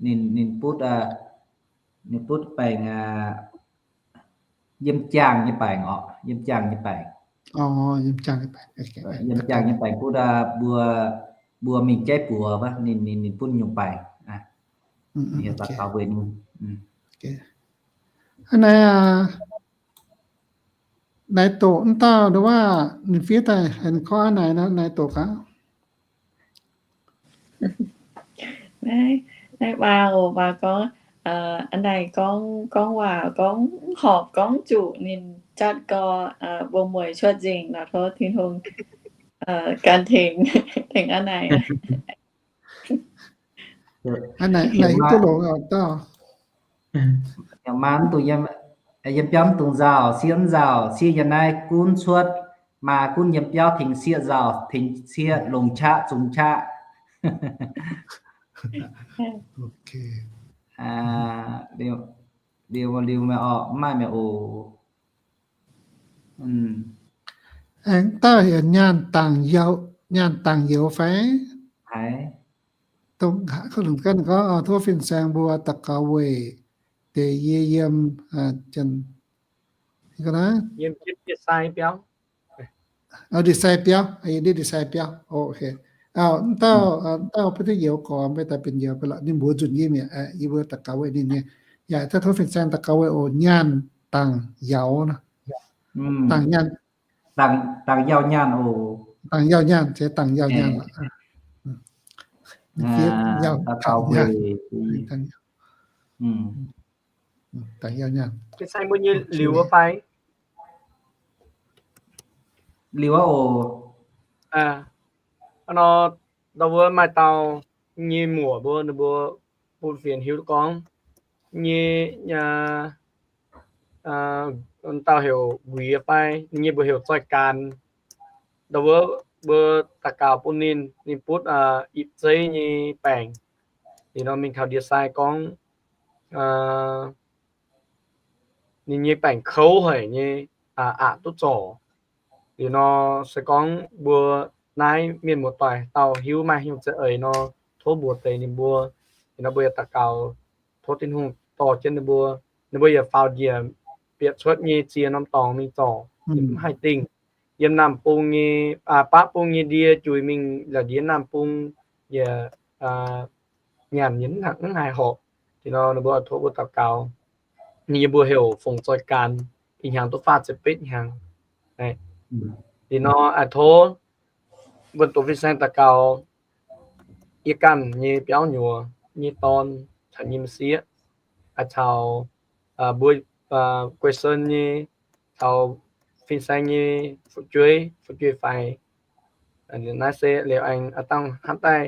Ninh, ninh butv, ninh butv baengc, yiem jaangh nyei baengc oc, yiem jaangh nyei baengc. Yiem jaangh nyei baengc butv mbuo, mbuo mingh jaiv buoz wuov, ninh, ninh, ninh butv nyungc baengc. Hnangv naaiv, naaiv doqc wuov dauh nduov waac ninh fiev daaih haiz ninh gorngv hnangv naaiv nor, naaiv doqc gaax. Naaiv, naaiv maa oc, maa gorngv, aa, a'naaiv gorngv, gorngv waac gorngv mv horpc gorngv zuqc ninh jatv gau, mbuo mueiz cuotv nzengc nor, tov Tin-Hungh gan tengx, tengx a'naaiv. A'naaiv hiuv duqv longx oc dauh. Maa mv dungx yiem, yiem biauv mv dungx nzauh, sieqv mv nzauh, sieqv yiem naaiv gunv cuotv, maa gunv yiem biauv tengx sieqv nzauh, tengx sieqv longc qaqv zungx qaqv. Liuz, liuz meih orqc, mv maaih meih oc. Aengx dauh heuc nyaanh dangc youz, nyaanh dangc youz fai? Haiz, dongh haaix, gorngv tov fin-saeng mbuo daux gaux weic deix yie yiem, ndie-sai biauv, ndie-sai biauv, ndie-sai biauv. Dauh, dauh butv youz gorx, mv baac daaih benx youz, ninh mbuox nzunc yie mi'aqv, yie mbuo daux gaux weic ninh nyei. Yaac tov fin-saeng daux gaux weic oc, nyaanh dangc youz nor. Dangc nyaanh, dangc yauh nyaanh oc. Dangc yauh nyaanh, se dangc yauh nyaanh. Daux gaux weic, dangc yauh nyaanh. Fin-saeng mbuo nyei liuz wuov fai? Liuz wuov oc. Nor, ndau wuov maaih dauh nyei muoc mbuo, ninh mbuo bun fienx hiuv duqv gorngv nyei, dauh heuc Nquix fai, ninh nyei mbuox heuc Zoih Gaanx. Ndau wuov mbuo daux gaux bun ninh, ninh butv ipv zeiv nyei baengc. Liuz nor mingh taux ndie-sai gorngv ninh nyei baengc kouv haic nyei, aqc duqv zorc. Liuz nor se gorngv mbuo naaiv mienh muoz-doic dauh hiuv maaih haaix nyungc za'eix nor, tov mbuox deix ninh mbuo. Liuz nor mbuo yaac daux gaux tov Tin-Hungh dorh jienv ninh mbuo. Ninh mbuo yaac faaux njiec bieqc cuotv nyei ziex norm dorngx mingh zorc, mv haih dingh. Yiem naamh bung nyei, baqv bung nyei ndie juix mingh la'ndiev naamh bung yaac nyanc nyei, mv haih horpc. Liuz nor ninh mbuo tov mbuo daux gaux. Ninh nyei mbuox heuc Fongc Zoih Gaanx, ih hnyangx duqv faah ziepc betv hnyangx. Liuz nor tov wuonh doqc fin-saeng daux gaux, yie ganh nyei biauv nyuoz nyei dorn caux nyei m'sieqv, caux mbuo Guei Sen nyei, caux fin-saeng nyei fu'jueiv, fu'jueiv-faix. Naaiv se liuz aengx dangh hnamv daaih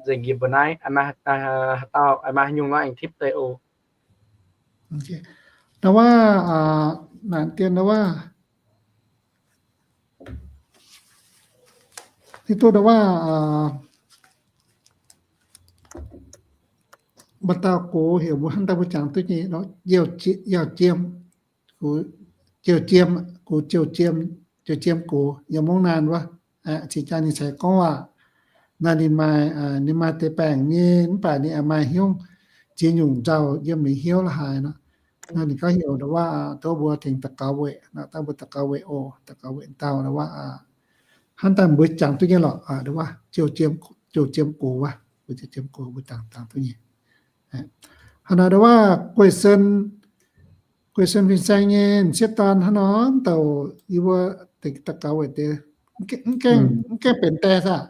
nzengc njiec mbuo naaiv, haaix dauh maaih haaix nyungc nor aengx tipv deix oc. Ndau wuov, naaic dien ndau wuov, hiuv duqv ndau wuov, mba'dauh gox heuc mbuo hnamv daaih mbuo jangx duqv nyei, Yauh Jiem, Gox Jiou Jiem, Gox Jiou Jiem, Jiou Jiem Gox, yiem mungv naanh wuov. Cingx jang ninh ceix gorngv waac. Naaiv ninh maaih, ninh maaih deix baengc nyei, mv baac ninh maaih hnyouv ziex nyungc nzauh yiem ninh hnyouv la'haaix nor. Naaiv ninh gorngv heuc ndau wuov, tov mbuo tengx daux gaux weic, dangh mbuo daux gaux weic oc, daux gaux weic dauh ndau wuov, hnamv daaih mbuo jangx duqv nyei lorqc, ndau wuov, Jiou Jiem Gox wuov, mbuo Jiou Jiem Gox mbuo jangx, jangx duqv nyei. Hnangv naaic ndau wuov, Guei Sen, Guei Sen fin-saeng nyei m'sieqv dorn hnangv nor, douc yie mbuo daux gaux weic deix, mv gaengh benx die saah?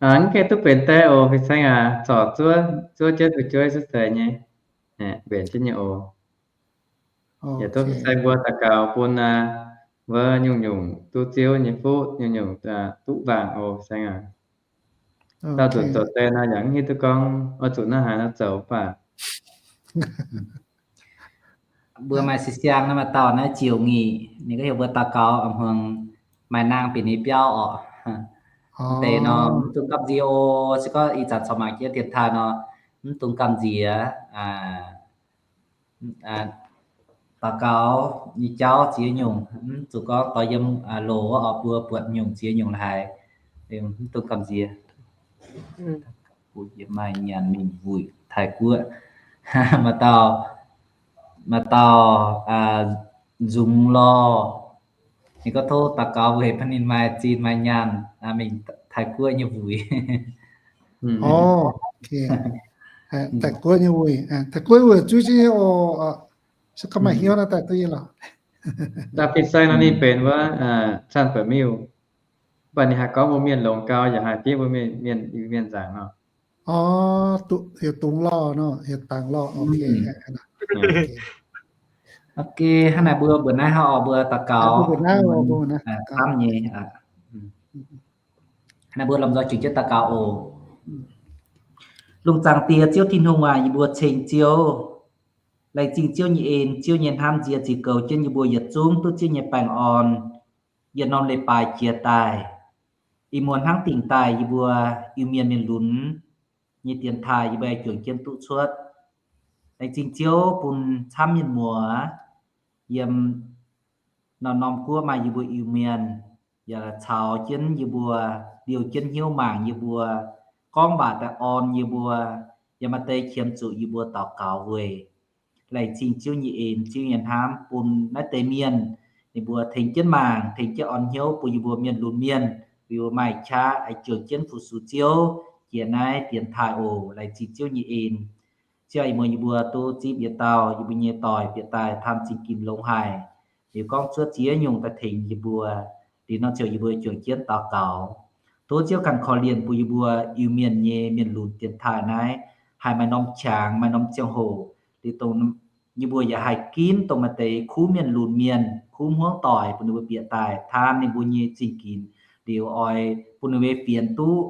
Mv gaengh duqv benx die oc, fin-saeng aac, corc zuov, zuov jienv fu'jueiv cuotv seix nyei, mbenc jienv nyei oc. Yaac tov fin-saeng mbuo daux gaux bun wuov nyungc-nyungc duqv Ziouv nyei fuqv, nyungc-nyungc duqv mangc oc, fin-saeng aac. Dauh nzunc zoux die nor yaac mv hiuv duqv gorngv oix zuqc hnangv haaix nor zoux mv baac Mbuo maaih siang-siang naaiv maaih dauh naaiv Ziouc Ngic, ninh gorngv heuc mbuo daux gaux, hmuangx maaih nangh bieqc ninh biauv orqc. Deix nor, mv dungx gamh nziex oc. Se gorngv ih zanc corc mangc jienv dienx taaih nor, mv dungx gamh nziex. Daux gaux nyei jauv ziex nyungc, mv zuqc gorngv doix yiem loz oc, mbuo buatc nyungc ziex nyungc la'haic, mv dungx gamh nziex. Maaih nyaanh mingh wuic Taiv Guoqv. Maaih dauh, maaih dauh Nzungx Lorh, ninh gorngv tov daux gaux weic bun ninh maaih zinh maaih nyaanh mingh Taiv Guoqv nyei wuic. Taiv Guoqv nyei wuic, Taiv Guoqv wuic zuiz nyei oc. Se gorngv maaih hnyouv naaiv daaih duqv nyei lorqc. Da'fih sai nor ninh benx wuov Chan Ba'miuh, mv baac ninh haih gorngv mbuo mienh longx gau, yaac haih piev mbuo mienh, mienh, Iu-Mienh nzaangc nor. Orv, heuc Dungx Lorh nor, heuc Dangx Lorh. Hnangv naaic mbuo mbuoqc naaiv hnangv oc, mbuo daux gaux camv nyei. Hnangv naaic mbuo lomh nzoih juangc jienv daux gaux oc. Lungh zaangc Diex, Ziouv Tin-Hungh aac, yie mbuo ceng Ziouv. Laengz zingh Ziouv nyei en. Ziouv nyei hnamv nzie ziux goux jienv yie mbuo yietc zungv duqv Ziouv nyei baengh orn yietc norm leiz-baaix jiex daaih. Ih muonz hnangv dingc daaih yie mbuo Iu-Mienh mienh lunx nyei dienx taaih yie mbuo juangc jienv duqv cuotv. Laengz zingh Ziouv bun camv mienh muoz yiem norm-norm guoqv maaih yie mbuo Iu-Mienh, yaac caux jienv yie mbuo, liouh jienv hnyouv mangc yie mbuo, gorngv waac daaih orn yie mbuo, yaac maaih deix qiemx zuqc yie mbuo daux gaux weic. Laengz zingh Ziouv nyei en, Ziouv nyei hnamv bun naaiv deix mienh, ninh mbuo tengx jienv mangc, tengx jienv orn hnyouv bun yie mbuo mienh lunx mienh, yie mbuo maaih qaqv juangc jienv fu-sux Ziouv jiex naaiv dienx taaih oc. Laengz zingh Ziouv nyei en. Ziouv aac, ih muonz yie mbuo duqv zipv yietc dauh yie mbuo nyei doic bieqc daaih tanh zingh ginx longx haic, liuz gorngv cuotv ziex nyungc daaih tengx yie mbuo. Liuz nor ziouc yie mbuo juangc jienv daux gaux. Tov Ziouv ganh korv-lienh bun yie mbuo Iu-Mienh nyei mienh lunx dienx taaih naaiv haih maaih norm qangx, maaih norm ziangh hoc, liuz dongh yie mbuo yaac haih ginv dongh maaih deix kuv mienh lunx mienh, kuv hmuangv doic bun ninh mbuo bieqc daaih tanh ninh mbuo nyei zingh ginx, liuz oix bun ninh mbuo fienx duqv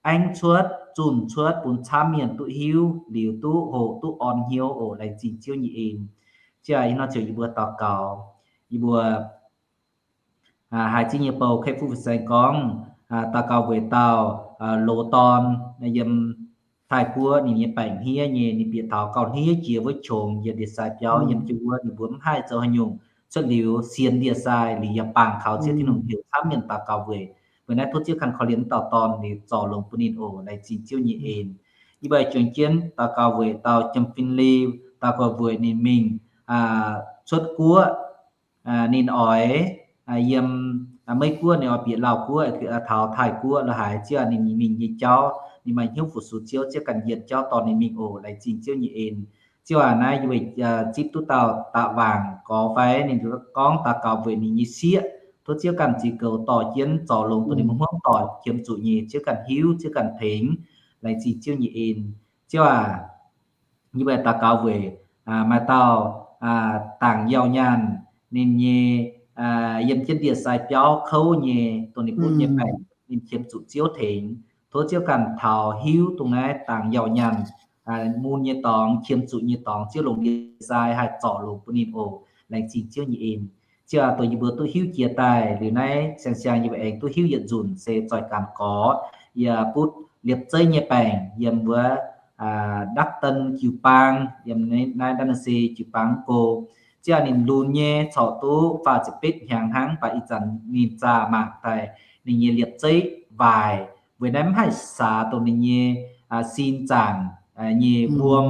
aengv cuotv, zunh cuotv bun camv mienh duqv hiuv, liuz duqv hoqc duqv orn hnyouv oc. Laengz zingh Ziouv nyei en. Ziouv aac, ih hnoi ziouc yie mbuo daux gaux, yie mbuo haiz Ziouv nyei bou Kai Fu Fin Saeng gorngv, daux gaux weic dauh loz-dorn yiem Taiv Guoqv, ninh nyei baengc hniev nyei, ninh bieqc taux gauh hniev jiex wuov qongx yiem ndie-sai biauv. Yiem jienv wuov ninh mbuo mv haih zoux haaix nyungc. Cuotv liuz sienx ndie-sai liuz yaac bangc kaux Ziouv Tin-Hungh heuc camv mienh daux gaux weic. Weic naaiv tov Ziouv ganh korv-lienh dauh dorn liuz zorc longx bun ninh oc. Laengz zingh Ziouv nyei en. Yie mbuo juangc jienv daux gaux weic dauh Jiem Fin Liu, daux gaux weic ninh mingh cuotv guoqv. Ninh oix yiem Meiv Guoqv, ninh oix bieqc Laauh Guoqv, taux Taiv Guoqv la'haiz. Ziouv aac, ninh mingh nyei jauv ninh maaih hnyouv fu-sux Ziouv, Ziouv ganh yienh jauv dorh ninh mingh oc. Laengz zingh Ziouv nyei en. Ziouv aac, naaiv yie mbuo zipv duqv dauh da'wangc gorx fai ninh gorngv daux gaux weic ninh nyei sieqv. Tov Ziouv ganh ziux goux dorh jienv zorc longx duqv ninh mbuo hmuangv doic qiemx zuqc nyei, Ziouv ganh hiuv, Ziouv ganh tengx. Laengz zingh Ziouv nyei en. Ziouv aac, yie mbuo daux gaux weic maaih dauh dangc yauh nyaanh, ninh nyei yiem jienv ndie-sai biauv kouv nyei, dongh ninh butv nyei baengc ninh qiemx zuqc Ziouv tengx. Tov Ziouv ganh taux hiuv dongh naaiv dangc yauh nyaanh mun nyei dorngx, qiemx zuqc nyei dorngx, Ziouv longc ndie-sai haih zorc longx bun ninh oc. Laengz zingh Ziouv nyei en. Ziouv aac, dongh yie mbuo duqv hiuv jiex daaih liuz naaiv siang-siang yie mbuo aengx duqv hiuv yietc nzunc se zoih ganh gorx, yie butv liepc zeiv nyei baengc yiem wuov Đắk Tân jiu-baang, yiem naaiv Đắk Nông se jiu-baang go. Ziouv aac, ninh lunx nyei corc duqv faah ziepc betv hnyangx hnangv, mv baac ih zanc ninh zaah mangc daaih ninh nyei liepc zeiv waaic, weic naaiv mv haih saax dongh ninh nyei sin zaangc nyei wuom.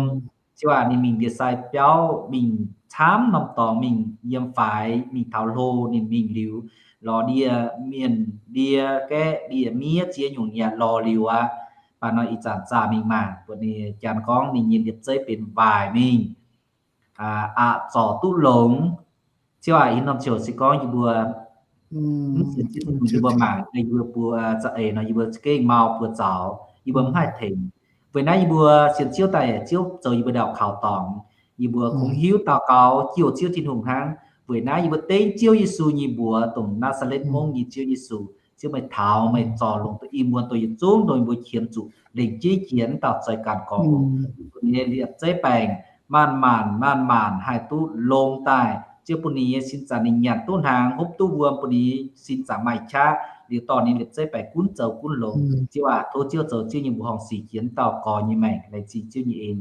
Ziouv aac, ninh mingh ndie-sai biauv mingh camv norm dorngx, mingh yiem faix, mingh taux hlo, ninh mingh liuz lorz ndie, mienh ndie gaeqv ndie miev ziex nyungc yaac lorz liuz aqv. Mv baac nor ih zanc zaah mingh mangc, buatc ninh janx gorngv ninh nyei liepc zeiv benx waaic mingh, aqc zorc duqv longx. Ziouv aac, ih norm ziouc se gorngv yie mbuo mv sienx Ziouv Tin-Hungh, yie mbuo mangc, yie mbuo buo za'eix nor yie mbuo za'gengh mau buoz zaux, yie mbuo mv haih tengx. Weic naaiv yie mbuo sienx Ziouv daaih, Ziouv zoux yie mbuo ndau kaux dorngx. Yie mbuo kungx hiuv daux gaux jouh Ziouv Tin-Hungh hnangv. Weic naaiv yie mbuo dengv Ziouv Yesu nyei mbuox, dongh Naa^saa^letv Mungv nyei Ziouv Yesu, Ziouv meih taux, meih zorc longx duqv i muonz dongh yietc zungv dongh mbuo qiemx zuqc lengc jeiv jiex dauh zoih ganh gorx oc. Mbuo nyei liepc zeiv baengc maanc-maanc maanc-maanc haih duqv longx daaih. Ziouv bun ninh nyei sin zaangc ninh nyanc duqv hnaangx, hopv duqv wuom, bun ninh sin zaangc maaih qaqv liuz dorh ninh liepc zeiv baengc gunv zoux gunv longx. Ziouv aac, tov Ziouv zoux Ziouv nyei mbuoqc horngh sic jiex dauh gorx nyei maengc, laengz zingh Ziouv nyei en.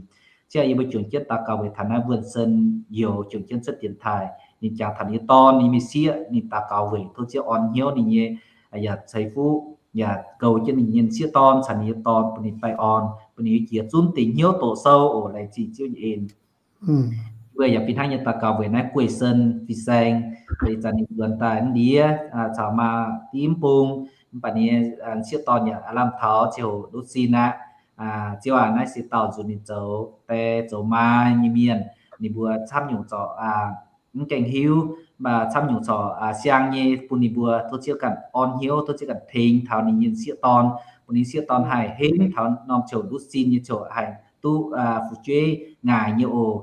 Ziouv aac, yie mbuo juangc jienv daux gaux weic taux naaiv Wuonh Sen Youz juangc jienv cuotv dienx taaih. Ninh jangx taux ninh nyei dorn, ninh mingh sieqv, ninh daux gaux weic tov Ziouv orn hnyouv ninh nyei yaac ceix fuqv, yaac goux jienv ninh nyei sieqv dorn caux ninh nyei dorn, bun ninh baengh orn, bun ninh nyei jiex zunv dingc hnyouv doqc sou oc. Laengz zingh Ziouv nyei en. Mbuo yaac fih hnangv nyei daux gaux weic naaiv Guei Sen fin-saeng, ih zanc ninh nzuonx daaih mv ndiev caux maa div mv bung, mv baac ninh nyei sieqv dorn yaac aav lamh taux ziouc nduqc sin aqv. Ziouv aac, naaiv se dauh nzunc ninh zoux die zoux maa nyei mienh, ninh mbuo camv nyungc corc mv gaengh hiuv, mv baac camv nyungc corc siang nyei bun ninh mbuo. Tov Ziouv ganh orn hnyouv, tov Ziouv ganh tengx taux ninh nyei sieqv dorn, bun ninh sieqv dorn haih henv taux norm ziouc nduqc sin nyei ziouc haih duqv fu'jueiv ngaaic nyei oc.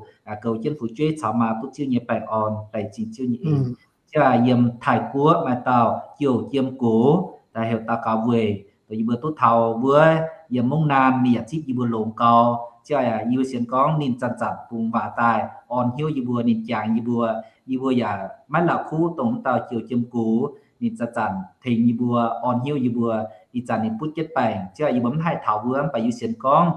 Goux jienv fu'jueiv caux maa duqv Ziouv nyei baengh orn. Laengz zingh Ziouv nyei en. Ziouv aac, yiem Taiv-Guoqv maaih dauh jouh jiem gox, daaih heuc daux gaux weic dongh yie mbuo duqv taux wuov yiem mungv naamh ninh yaac zipv yie mbuo longx gau. Ziouv aac, yie mbuo sienx gorngv ninh zanc-zanc bungx waac daaih orn hnyouv yie mbuo, ninh jangx yie mbuo. Yie mbuo yaac maiv la'kuqv dongh wuov dauh jouh jiem gox, ninh zanc-zanc tengx yie mbuo, orn hnyouv yie mbuo. Ih zanc ninh butv jienv baengc, Ziouv aac, yie mbuo mv haih taux wuov, mv baac yie mbuo sienx gorngv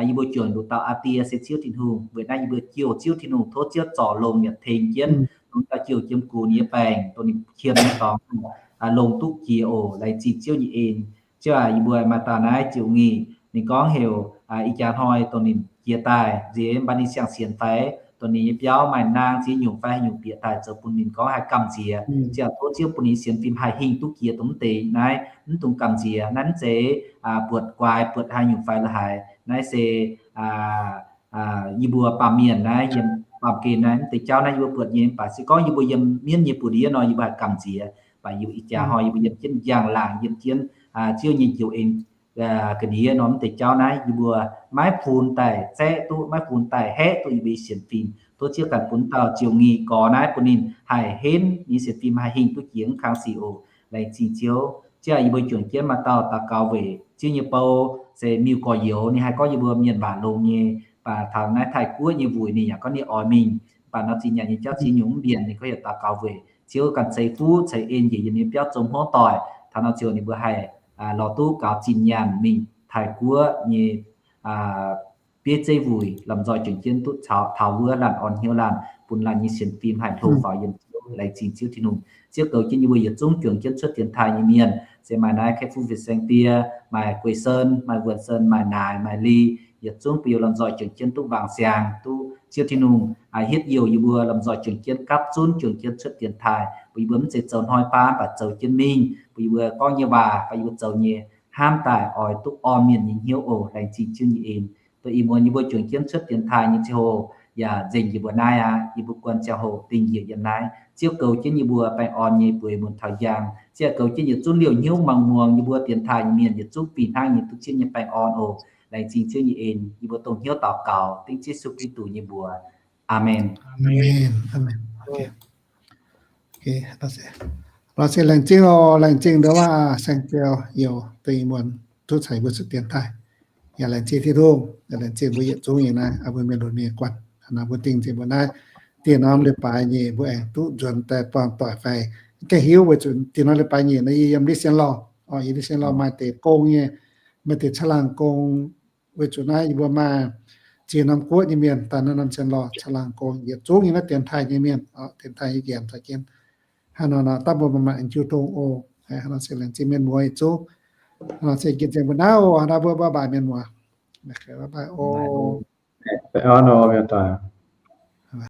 yie mbuo juangc nduqc dauh aa die se Ziouv Tin-Hungh. Weic naaiv yie mbuo jouh Ziouv Tin-Hungh, tov Ziouv zorc longx mi'aqv, tengx jienv dongh dauh jouh jiem gox ninh nyei baengc, dongh ninh qiemx nyei dorngx longx duqv jiex oc. Laengz zingh Ziouv nyei en. Ziouv aac, yie mbuo maaih dauh naaiv Ziouc Ngih, ninh gorngv heuc ih jaax hnoi dongh ninh jiex daaih nziex, mv baac ninh siang-sienx fai dongh ninh nyei biauv maaih naang ziex nyungc fai haaix nyungc bieqc daaih zoux bun ninh gorngv haih gamh nziex. Ziouv aac, tov Ziouv bun ninh sienx fim haih hingh duqv jiex dongh mv deix naaiv, mv dungx gamh nziex. Naaiv mv zeiz buatc guaix buatc haaix nyungc fai la'haaix. Naaiv se yie mbuo baamh mienh naaiv, yiem baamh gen naaiv mv deix jauv naaiv yie mbuo buatc nyei, mv baac se gorngv yie mbuo yiem mienv nyei buoz-ndiev nor, yie mbuo haih gamh nziex. Mv baac yie mbuo ih jaax hnoi yie mbuo yiem jienv njang-laangc, yiem jienv Ziouv nyei njoux en ga'ndiev nor, mv deix jauv naaiv yie mbuo maiv funx daaih zaeqv duqv, maiv funx daaih haeqv duqv yie mbuo nyei sienx fim. Tov Ziouv ganh bun dauh Ziouc Ngih gorx naaiv bun ninh haih henv ninh sienx fim haih hingh duqv jiex mv kang sic oc. Laengz zingh Ziouv. Ziouv aac, yie mbuo juangc jienv maaih dauh daux gaux weic Ziouv nyei bou, se miuc gorx-youz, ninh haih gorngv yie mbuo mienh waac longx nyei. Mv baac taux naaiv Taiv-Guoqv nyei wuic ninh yaac gorngv ninh oix mingh. Mv baac nor zinh nyanc nyei jauv ziex nyungc mv mbienc, ninh gorngv heuc daux gaux weic Ziouv ganh ceix fuqv ceix en njiec yiem ninh biauv zong hmuangv doic. Taux nor ziouc ninh mbuo haih lorz duqv gaux zinh nyaanh mingh Taiv-Guoqv nyei bieiv zeiv wuic, lomh nzoih juangc jienv duqv taux wuov laanh orn hnyouv laanh, bun laanh nyei sienx fim haih hlo faaux yiem Ziouv. Laengz zingh Ziouv Tin-Hungh. Ziouv goux jienv yie mbuo yietc zungv juangc jienv cuotv dienx taaih nyei mienh, se maaih naaiv Kaeqv Fuqv Fin-Saeng Die, maaih Guei Sen, maaih Wuonh Sen, maaih Naaic, maaih Li, yietc zungv bun yie mbuo lomh nzoih juangc jienv duqv wangc siangx, duqv Ziouv Tin-Hungh hietv youh yie mbuo lomh nzoih juangc jienv gapv zunv juangc jienv cuotv dienx taaih, bun yie mbuo mv zeiz zoux hnoi baav, mv baac zoux jienv mingh, bun yie mbuo gorngv nyei waac fai yie mbuo zoux nyei hnamv daaih oix duqv orn mienh nyei hnyouv oc. Laengz zingh Ziouv nyei en. Dongh ih muonz yie mbuo juangc jienv cuotv dienx taaih nyei ziangh hoc yaac nzengc yie mbuo naaiv aqv. Yie mbuo guanh ziangh hoc dingh njiec yiem naaiv. Ziouv goux jienv yie mbuo baengh orn nyei bueix mun taux njang. Ziouv goux jienv yietc zungv liouh hnyouv mangc muangx yie mbuo dienx taaih nyei mienh yietc zungv fih hnangv nyei duqv Ziouv nyei baengh orn oc. Laengz zingh Ziouv nyei en. Yie mbuo dongh hnyouv daux gaux dengv Yesu Giduc nyei mbuox. Aamen. Nor se laengz zingh oc, laengz zingh ndau waac saeng-ziou youz dongh ih muonz duqv caux mbuo cuotv dienx taaih. Yaac laengz zingh Tin-Hungh, yaac laengz zingh mbuo yietc zungv nyei naaiv mbuo mienh lunx mienh guanh. Hnangv naaiv mbuo dingh nzengc mbuo naaiv dieh norm leiz-baaix nyei mbuo aengx duqv nzuonx daaih buangh doic fai gaengh hiuv weic zuqc dieh norm leiz-baaix nyeic naaiv yie yiem Li Sien Lorh oc, yiem Li Sien Lorh maaih deix gong nyei, maaih deix caangh laangh gong. Weic zuqc naaiv yie mbuo maaih ziex norm guoqv nyei mienh daaih naaiv norm Sien Lorh caangh laangh gong, yietc zungv nyei naaiv dienx taaih nyei mienh, dienx taaih nyei njiec caux jienv. Hnangv nor nor dangh mbuo maaih maaih jiu tong oc. Hnangv nor se laengz zingh mienh muoz yietc zungv. Hnangv nor se gin nzengc mbuo naaiv oc. Hnangv nor mbuo bye bye mienh muoz. Bye bye oc.